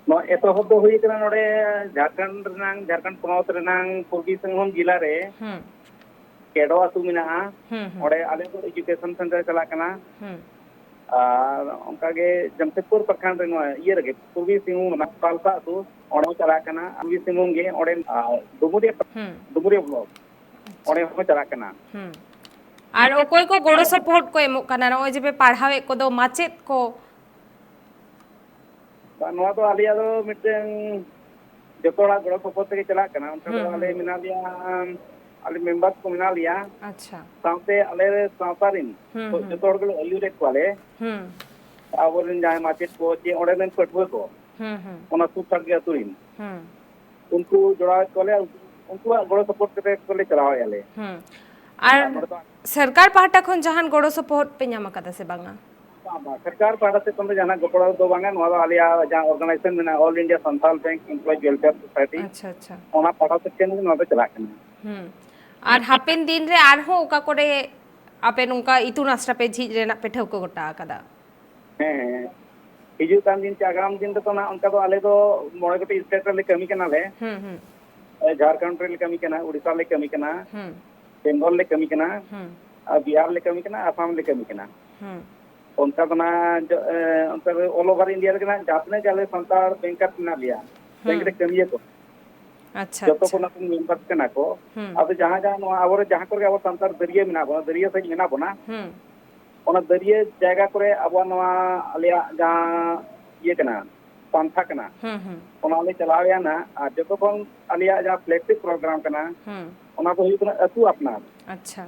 ᱱᱚᱣᱟ ᱮᱛᱚᱦᱚᱵ ᱫᱚ ᱦᱩᱭ ᱠᱟᱱᱟ ᱱᱚᱰᱮ ᱡᱷᱟᱲᱠᱷᱚᱸᱰ ᱨᱮᱱᱟᱝ, ᱡᱷᱟᱲᱠᱷᱚᱸᱰ ᱯᱚᱱᱚᱛ ᱨᱮᱱᱟᱝ ᱯᱩᱨᱵᱤ ᱥᱤᱝᱵᱷᱩᱢ ᱡᱮᱞᱟ ᱨᱮ ᱦᱩᱸ᱾ ᱠᱮᱰᱚ ᱟᱹᱛᱩ ᱢᱮᱱᱟᱜᱼᱟ᱾ ᱦᱩᱸ, ᱦᱩᱸ᱾ ᱚᱸᱰᱮ ᱟᱞᱮ ᱫᱚ education center ᱪᱟᱞᱟᱜ ᱠᱟᱱᱟ᱾ ᱦᱩᱸ᱾ ᱟᱨ ᱚᱱᱠᱟᱜᱮ ᱡᱟᱢᱥᱮᱫᱽᱯᱩᱨ ᱯᱨᱚᱠᱷᱚᱸᱰ ᱨᱮ ᱱᱚᱣᱟ ᱤᱭᱟᱹ ᱨᱮᱜᱮ ᱯᱩᱨᱵᱤ ᱥᱤᱝᱵᱷᱩᱢ ᱚᱱᱟ ᱯᱟᱞᱥᱟ ᱟᱹᱛᱩ, ᱚᱸᱰᱮ ᱦᱚᱸ ᱪᱟᱞᱟᱜ ᱠᱟᱱᱟ᱾ ᱯᱩᱨᱵᱤ ᱥᱤᱝᱵᱷᱩᱢ ᱜᱮ ᱚᱸᱰᱮ, ᱟᱨ ᱰᱩᱢᱩᱨᱤᱭᱟᱹ, ᱦᱩᱸ᱾ ᱰᱩᱢᱩᱨᱤᱭᱟᱹ block, ᱟᱪᱪᱷᱟ᱾ ᱚᱸᱰᱮ ᱦᱚᱸ ᱪᱟᱞᱟᱜ ᱠᱟᱱᱟ᱾ ᱦᱩᱸ᱾ ᱟᱨ ᱚᱠᱚᱭ ᱠᱚ ᱜᱚᱲᱚ ᱥᱚᱯᱚᱦᱚᱫ ᱠᱚ ᱮᱢᱚᱜ ᱠᱟᱱᱟ? ᱱᱚᱜᱼᱚᱭ ᱡᱮ ᱯᱮ ᱯᱟᱲᱦᱟᱣᱮᱫ ᱠᱚᱫᱚ, ᱢᱟᱪᱮᱫ ᱠᱚ? ᱵᱟᱝ, ᱱᱚᱣᱟ ᱫᱚ ᱟᱞᱮᱭᱟᱜ ᱫᱚ ᱢᱤᱫᱴᱟᱝ ᱡᱚᱛᱚ ᱦᱚᱲᱟᱜ ᱜᱚᱲᱚ ᱥᱚᱯᱚᱦᱚᱫ ᱛᱮᱜᱮ ᱪᱟᱞᱟᱜ ᱠᱟᱱᱟ᱾ ᱚᱱᱠᱟ ᱫᱚ ᱦᱩᱸ, ᱟᱞᱮ ᱦᱩᱸ᱾ ᱢᱮᱱᱟᱜ ᱞᱮᱭᱟ, ᱟᱞᱮ members ᱠᱚ ᱢᱮᱱᱟᱜ ᱞᱮᱭᱟ᱾ ᱟᱪᱪᱷᱟ᱾ ᱥᱟᱶᱛᱮ ᱟᱞᱮ ᱥᱟᱶᱛᱟ ᱨᱮᱱ ᱦᱩᱸ, ᱦᱩᱸ᱾ ᱡᱚᱛᱚ ᱦᱚᱲ ᱜᱮᱞᱮ ᱟᱹᱭᱩᱨᱮᱫ ᱠᱚᱣᱟᱞᱮ᱾ ᱦᱩᱸ᱾ ᱟᱵᱚᱨᱮᱱ ᱡᱟᱦᱟᱸᱭ ᱢᱟᱪᱮᱫ ᱠᱚ ᱪᱮ ᱚᱸᱰᱮ ᱨᱮᱱ ᱯᱟᱹᱴᱷᱩᱣᱟᱹ ᱠᱚ, ᱦᱩᱸ, ᱦᱩᱸ᱾ ᱚᱱᱟ ᱥᱩᱨ ᱥᱟᱰᱜᱮ ᱟᱹᱛᱩ ᱨᱮᱱ, ᱦᱩᱸ᱾ ᱩᱱᱠᱩ ᱡᱚᱲᱟᱣᱮᱫ ᱠᱚᱣᱟᱞᱮ, ᱩᱱᱠᱩᱣᱟᱜ ᱜᱚᱲᱚ ᱥᱚᱯᱚᱦᱚᱫ ᱠᱟᱛᱮ ᱠᱚᱞᱮ ᱪᱟᱞᱟᱣᱮᱫᱼᱟ ᱞᱮ᱾ ᱦᱩᱸ᱾ ᱟᱨ ᱟᱨ ᱱᱚᱰᱮ ᱫᱚ ᱥᱚᱨᱠᱟᱨ ᱯᱟᱦᱴᱟ ᱠᱷᱚᱱ ᱡᱟᱦᱟᱱ ᱜᱚᱲᱚ ᱥᱚᱯᱚᱦᱚᱫ ᱯᱮ ᱧᱟᱢ ᱟᱠᱟᱫᱟ ᱥᱮ ᱵᱟᱝᱟ? ᱵᱟᱝ, ᱵᱟᱝ, ᱥᱚᱨᱠᱟᱨ ᱯᱟᱦᱴᱟ ᱥᱮᱫ ᱠᱷᱚᱱ ᱫᱚ ᱡᱟᱦᱟᱱᱟᱜ ᱜᱚᱯᱚᱲᱚ ᱫᱚ ᱵᱟᱝᱟ᱾ ᱱᱚᱣᱟ ᱫᱚ ᱟᱞᱮᱭᱟᱜ ᱡᱟᱦᱟᱸ organisation ᱢᱮᱱᱟᱜᱼᱟ, All India Santal Bank Employees Welfare Society, ᱟᱪᱪᱷᱟ, ᱟᱪᱪᱷᱟ᱾ ᱚᱱᱟ ᱯᱟᱦᱴᱟ ᱥᱮᱫ ᱠᱷᱚᱱ ᱜᱮ ᱱᱚᱣᱟ ᱫᱚ ᱪᱟᱞᱟᱜ ᱠᱟᱱᱟ᱾ ᱦᱩᱸ᱾ ᱟᱨ ᱦᱟᱯᱮᱱ ᱫᱤᱱ ᱨᱮ ᱟᱨᱦᱚᱸ ᱚᱠᱟ ᱠᱚᱨᱮ ᱟᱯᱮ ᱱᱚᱝᱠᱟ ᱤᱛᱩᱱ ᱟᱥᱲᱟ ᱯᱮ ᱡᱷᱤᱡ ᱨᱮᱱᱟᱜ ᱯᱮ ᱴᱷᱟᱹᱣᱠᱟᱹ ᱜᱚᱴᱟ ᱟᱠᱟᱫᱟ? ᱦᱮᱸ, ᱦᱤᱡᱩᱜ ᱠᱟᱱ ᱫᱤᱱ ᱪᱮ ᱟᱜᱟᱢ ᱫᱤᱱ ᱨᱮᱫᱚ ᱱᱟᱜ ᱚᱱᱠᱟ ᱫᱚ ᱟᱞᱮ ᱫᱚ ᱢᱚᱬᱮ ᱜᱚᱴᱮᱡ state ᱨᱮᱞᱮ ᱠᱟᱹᱢᱤ ᱠᱟᱱᱟᱞᱮ᱾ ᱦᱩᱸ, ᱦᱩᱸ᱾ ᱮ, ᱡᱷᱟᱲᱠᱷᱚᱸᱰ ᱨᱮᱞᱮ ᱠᱟᱹᱢᱤ ᱠᱟᱱᱟ, ᱩᱲᱤᱥᱥᱟ ᱞᱮ ᱠᱟᱹᱢᱤ ᱠᱟᱱᱟ, ᱦᱩᱸ᱾ ᱵᱮᱝᱜᱚᱞ ᱞᱮ ᱠᱟᱹᱢᱤ ᱠᱟᱱᱟ, ᱦᱩᱸ᱾ ᱟᱨ ᱵᱤᱦᱟᱨ ᱞᱮ ᱠᱟᱹᱢᱤ ᱠᱟᱱᱟ, ᱟᱥᱟᱢ ᱞᱮ ᱠᱟᱹᱢᱤ ᱠᱟᱱᱟ᱾ ᱦᱩᱸ᱾ ᱚᱱᱠᱟ ᱫᱚ ᱱᱟᱜ ᱡᱚ-, ᱮ, ᱚᱱᱠᱟ ᱫᱚ all over India ᱨᱮᱜᱮ ᱱᱟᱜ ᱡᱟᱦᱟᱸ ᱛᱤᱱᱟᱹᱜ ᱜᱮ ᱟᱞᱮ ᱥᱟᱱᱛᱟᱲ banker ᱢᱮᱱᱟᱜ ᱞᱮᱭᱟ, bank ᱨᱮ ᱦᱩᱸ᱾ ᱠᱟᱹᱢᱤᱭᱟᱹ ᱠᱚ, ᱟᱪᱪᱷᱟ, ᱡᱚᱛᱚ ᱠᱚ ᱟᱪᱪᱷᱟ᱾ ᱚᱱᱟ ᱠᱚ members ᱠᱟᱱᱟ ᱠᱚ᱾ ᱦᱩᱸ᱾ ᱟᱫᱚ ᱡᱟᱦᱟᱸ ᱡᱟᱦᱟᱸ ᱱᱚᱣᱟ ᱟᱵᱚᱨᱮ ᱡᱟᱦᱟᱸ ᱠᱚᱨᱮ ᱟᱵᱚ ᱥᱟᱱᱛᱟᱲ ᱫᱟᱹᱨᱭᱟᱹ ᱢᱮᱱᱟᱜ ᱵᱚᱱᱟ, ᱫᱟᱹᱨᱭᱟᱹ ᱥᱮᱫ ᱢᱮᱱᱟᱜ ᱵᱚᱱᱟ, ᱦᱩᱸ᱾ ᱚᱱᱟ ᱫᱟᱹᱨᱭᱟᱹ ᱡᱟᱭᱜᱟ ᱠᱚᱨᱮ ᱟᱵᱚᱣᱟᱜ ᱱᱚᱣᱟ ᱟᱞᱮᱭᱟᱜ ᱡᱟᱦᱟᱸ ᱤᱭᱟᱹ ᱠᱟᱱᱟ, ᱯᱟᱱᱛᱷᱟ ᱠᱟᱱᱟ, ᱦᱩᱸ, ᱦᱩᱸ᱾ ᱚᱱᱟ ᱞᱮ ᱪᱟᱞᱟᱣ ᱮᱭᱟ ᱱᱟᱜ᱾ ᱟᱨ ᱡᱚᱛᱚ ᱠᱷᱚᱱ ᱟᱞᱮᱭᱟᱜ ᱡᱟᱦᱟᱸ flagship program ᱠᱟᱱᱟ, ᱦᱩᱸ᱾ ᱚᱱᱟ ᱫᱚ ᱦᱩᱭᱩᱜ ᱠᱟᱱᱟ ᱟᱹᱛᱩ ᱟᱯᱱᱟᱨ᱾ ᱟᱪᱪᱷᱟ᱾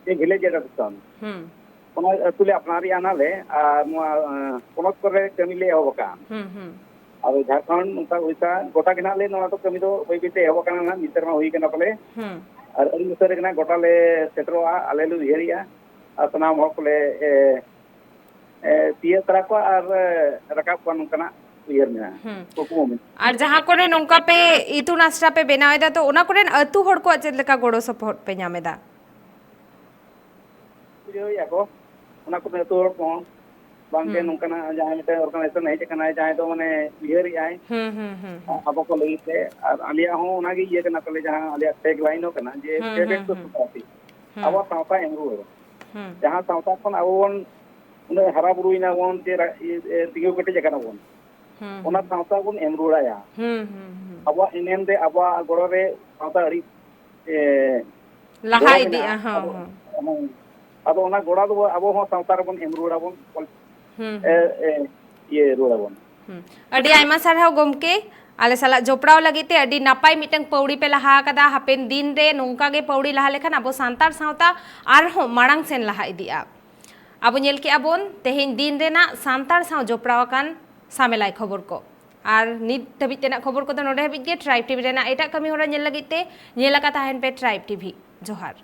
ᱥᱮ village adaptation᱾ ᱦᱩᱸ᱾ ᱚᱱᱟ ᱟᱹᱛᱩ ᱞᱮ ᱟᱯᱱᱟᱨᱮᱜᱼᱟ ᱱᱟᱞᱮ, ᱟᱨ ᱱᱚᱣᱟ ᱟᱸ, ᱯᱚᱱᱚᱛ ᱠᱚᱨᱮ ᱠᱟᱹᱢᱤ ᱞᱮ ᱮᱦᱚᱵ ᱟᱠᱟᱫᱼᱟ᱾ ᱦᱩᱸ, ᱦᱩᱸ᱾ ᱟᱫᱚ ᱡᱷᱟᱲᱠᱷᱚᱸᱰ, ᱱᱚᱝᱠᱟ ᱩᱲᱤᱥᱥᱟ, ᱜᱚᱴᱟ ᱜᱮ ᱱᱟᱜ ᱞᱮ ᱱᱚᱣᱟ ᱫᱚ ᱠᱟᱹᱢᱤ ᱫᱚ ᱵᱟᱹᱭ ᱵᱟᱹᱭ ᱛᱮ ᱮᱦᱚᱵ ᱟᱠᱟᱱᱟ ᱱᱟᱜ, ᱢᱤᱫ ᱥᱮᱨᱢᱟ ᱦᱩᱭ ᱟᱠᱟᱱᱟ ᱯᱟᱞᱮ᱾ ᱦᱩᱸ᱾ ᱟᱨ ᱟᱹᱰᱤ ᱩᱥᱟᱹᱨᱟ ᱜᱮ ᱱᱟᱜ ᱜᱚᱴᱟ ᱞᱮ ᱥᱮᱴᱮᱨᱚᱜᱼᱟ, ᱟᱞᱮ ᱞᱮ ᱩᱭᱦᱟᱹᱨᱮᱜᱼᱟ᱾ ᱟᱨ ᱥᱟᱱᱟᱢ ᱦᱚᱲ ᱠᱚᱞᱮ, ᱮ, ᱮ, ᱛᱤᱭᱟᱹᱜ ᱛᱟᱨᱟ ᱠᱚᱣᱟ ᱟᱨ, ᱮ, ᱨᱟᱠᱟᱵ ᱠᱚᱣᱟ, ᱱᱚᱝᱠᱟᱱᱟᱜ ᱩᱭᱦᱟᱹᱨ ᱢᱮᱱᱟᱜᱼᱟ, ᱦᱩᱸ᱾ ᱠᱩᱠᱢᱩ ᱢᱮᱱᱟᱜᱼᱟ᱾ ᱟᱨ ᱡᱟᱦᱟᱸ ᱠᱚᱨᱮ ᱱᱚᱝᱠᱟ ᱯᱮ ᱤᱛᱩᱱ ᱟᱥᱲᱟ ᱯᱮ ᱵᱮᱱᱟᱣ ᱮᱫᱟ, ᱛᱚ ᱚᱱᱟ ᱠᱚᱨᱮᱱ ᱟᱹᱛᱩ ᱦᱚᱲ ᱠᱚᱣᱟᱜ ᱪᱮᱫ ᱞᱮᱠᱟ ᱜᱚᱲᱚ ᱥᱚᱯᱚᱦᱚᱫ ᱯᱮ ᱧᱟᱢ ᱮᱫᱟ? ᱵᱩᱡᱷᱟᱹᱣᱮᱫᱼᱟ ᱠᱚ, ᱚᱱᱟ ᱠᱚᱨᱮ ᱟᱹᱛᱩ ᱦᱚᱲ ᱠᱚᱦᱚᱸ, ᱵᱟᱝᱜᱮ ᱦᱩᱸ᱾ ᱱᱚᱝᱠᱟᱱᱟᱜ ᱡᱟᱦᱟᱸ ᱢᱤᱫᱴᱮᱱ organisation ᱦᱮᱡ ᱟᱠᱟᱱᱟ, ᱡᱟᱦᱟᱸᱭ ᱫᱚ ᱢᱟᱱᱮ ᱩᱭᱦᱟᱹᱨᱮᱜᱼᱟᱭ ᱦᱩᱸ, ᱦᱩᱸ, ᱦᱩᱸ, ᱦᱩᱸ᱾ ᱟᱵᱚ ᱠᱚ ᱞᱟᱹᱜᱤᱫ ᱛᱮ᱾ ᱟᱨ ᱟᱞᱮᱭᱟᱜ ᱦᱚᱸ ᱚᱱᱟᱜᱮ ᱤᱭᱟᱹ ᱠᱟᱱᱟ ᱛᱟᱞᱮ, ᱡᱟᱦᱟᱸ ᱟᱞᱮᱭᱟᱜ tagline ᱦᱚᱸ ᱠᱟᱱᱟ ᱡᱮ ᱦᱩᱸ, pay back ᱦᱩᱸ, to ᱦᱩᱸ᱾ society᱾ ᱦᱩᱸ᱾ ᱟᱵᱚᱣᱟᱜ ᱥᱟᱶᱛᱟ ᱮᱢ ᱨᱩᱣᱟᱹᱲ᱾ ᱦᱩᱸ᱾ ᱡᱟᱦᱟᱸ ᱥᱟᱶᱛᱟ ᱠᱷᱚᱱ ᱟᱵᱚ ᱵᱚᱱ ᱩᱱᱟᱹᱜ ᱦᱟᱨᱟ ᱵᱩᱨᱩᱭᱮᱱᱟ ᱵᱚᱱ, ᱡᱮ ᱨᱟ-, ᱤᱭᱟᱹ, ᱛᱤᱸᱜᱩ ᱠᱮᱴᱮᱡ ᱟᱠᱟᱱᱟ ᱵᱚᱱ, ᱦᱩᱸ, ᱚᱱᱟ ᱦᱩᱸ᱾ ᱥᱟᱶᱛᱟ ᱵᱚᱱ ᱮᱢ ᱨᱩᱣᱟᱹᱲᱟᱭᱟ᱾ ᱦᱩᱸ, ᱦᱩᱸ, ᱦᱩᱸ᱾ ᱟᱵᱚᱣᱟᱜ ᱮᱱᱮᱢ ᱨᱮ ᱟᱵᱚᱣᱟᱜ ᱜᱚᱲᱚ ᱨᱮ ᱥᱟᱶᱛᱟ ᱟᱹᱰᱤ, ᱮ, ᱞᱟᱦᱟ ᱜᱚᱲᱚ ᱤᱫᱤᱜᱼᱟ, ᱢᱮᱱᱟᱜᱼᱟ᱾ ᱦᱚᱸ, ᱟᱫᱚ, ᱦᱚᱸ᱾ ᱦᱮᱸ, ᱟᱫᱚ ᱚᱱᱟ ᱜᱚᱲᱚ ᱫᱚ ᱟᱵᱚ ᱦᱚᱸ ᱥᱟᱶᱛᱟ ᱨᱮᱵᱚᱱ ᱮᱢ ᱨᱩᱣᱟᱹᱲᱟᱵᱚᱱ, ᱦᱩᱸ, ᱮ, ᱦᱩᱸ᱾ ᱮ, ᱤᱭᱟᱹ ᱨᱩᱣᱟᱹᱲᱟᱵᱚᱱ᱾ ᱦᱩᱸ᱾ ᱟᱹᱰᱤ ᱟᱭᱢᱟ ᱥᱟᱨᱦᱟᱣ ᱜᱚᱢᱠᱮ, ᱟᱞᱮ ᱥᱟᱞᱟᱜ ᱡᱚᱯᱲᱟᱣ ᱞᱟᱹᱜᱤᱫ ᱛᱮ᱾ ᱟᱹᱰᱤ ᱱᱟᱯᱟᱭ ᱢᱤᱫᱴᱟᱝ ᱯᱟᱹᱣᱲᱤ ᱯᱮ ᱞᱟᱦᱟ ᱟᱠᱟᱫᱟ᱾ ᱦᱟᱯᱮᱱ ᱫᱤᱱ ᱨᱮ ᱱᱚᱝᱠᱟ ᱜᱮ ᱯᱟᱹᱣᱲᱤ ᱞᱟᱦᱟ ᱞᱮᱠᱷᱟᱱ ᱟᱵᱚ ᱥᱟᱱᱛᱟᱲ ᱥᱟᱶᱛᱟ ᱟᱨᱦᱚᱸ ᱢᱟᱲᱟᱝ ᱥᱮᱱ ᱞᱟᱦᱟ ᱤᱫᱤᱜᱼᱟ᱾ ᱟᱵᱚ ᱧᱮᱞ ᱠᱮᱜᱼᱟ ᱵᱚᱱ ᱛᱮᱦᱮᱧ ᱫᱤᱱ ᱨᱮᱱᱟᱜ ᱥᱟᱱᱛᱟᱲ ᱥᱟᱶ ᱡᱚᱯᱲᱟᱣ ᱟᱠᱟᱱ ᱥᱟᱢᱮᱞᱟᱭ ᱠᱷᱚᱵᱚᱨ ᱠᱚ᱾ ᱟᱨ ᱱᱤᱛ ᱫᱷᱟᱹᱵᱤᱡ ᱛᱮᱱᱟᱜ ᱠᱷᱚᱵᱚᱨ ᱠᱚᱫᱚ ᱱᱚᱰᱮ ᱦᱟᱹᱵᱤᱡ ᱜᱮ᱾ Tribe TV ᱨᱮᱱᱟᱜ ᱮᱴᱟᱜ ᱠᱟᱹᱢᱤ ᱦᱚᱨᱟ ᱧᱮᱞ ᱞᱟᱹᱜᱤᱫ ᱛᱮ ᱧᱮᱞ ᱟᱠᱟ ᱛᱟᱦᱮᱱ ᱯᱮ Tribe TV᱾ ᱡᱚᱦᱟᱨ᱾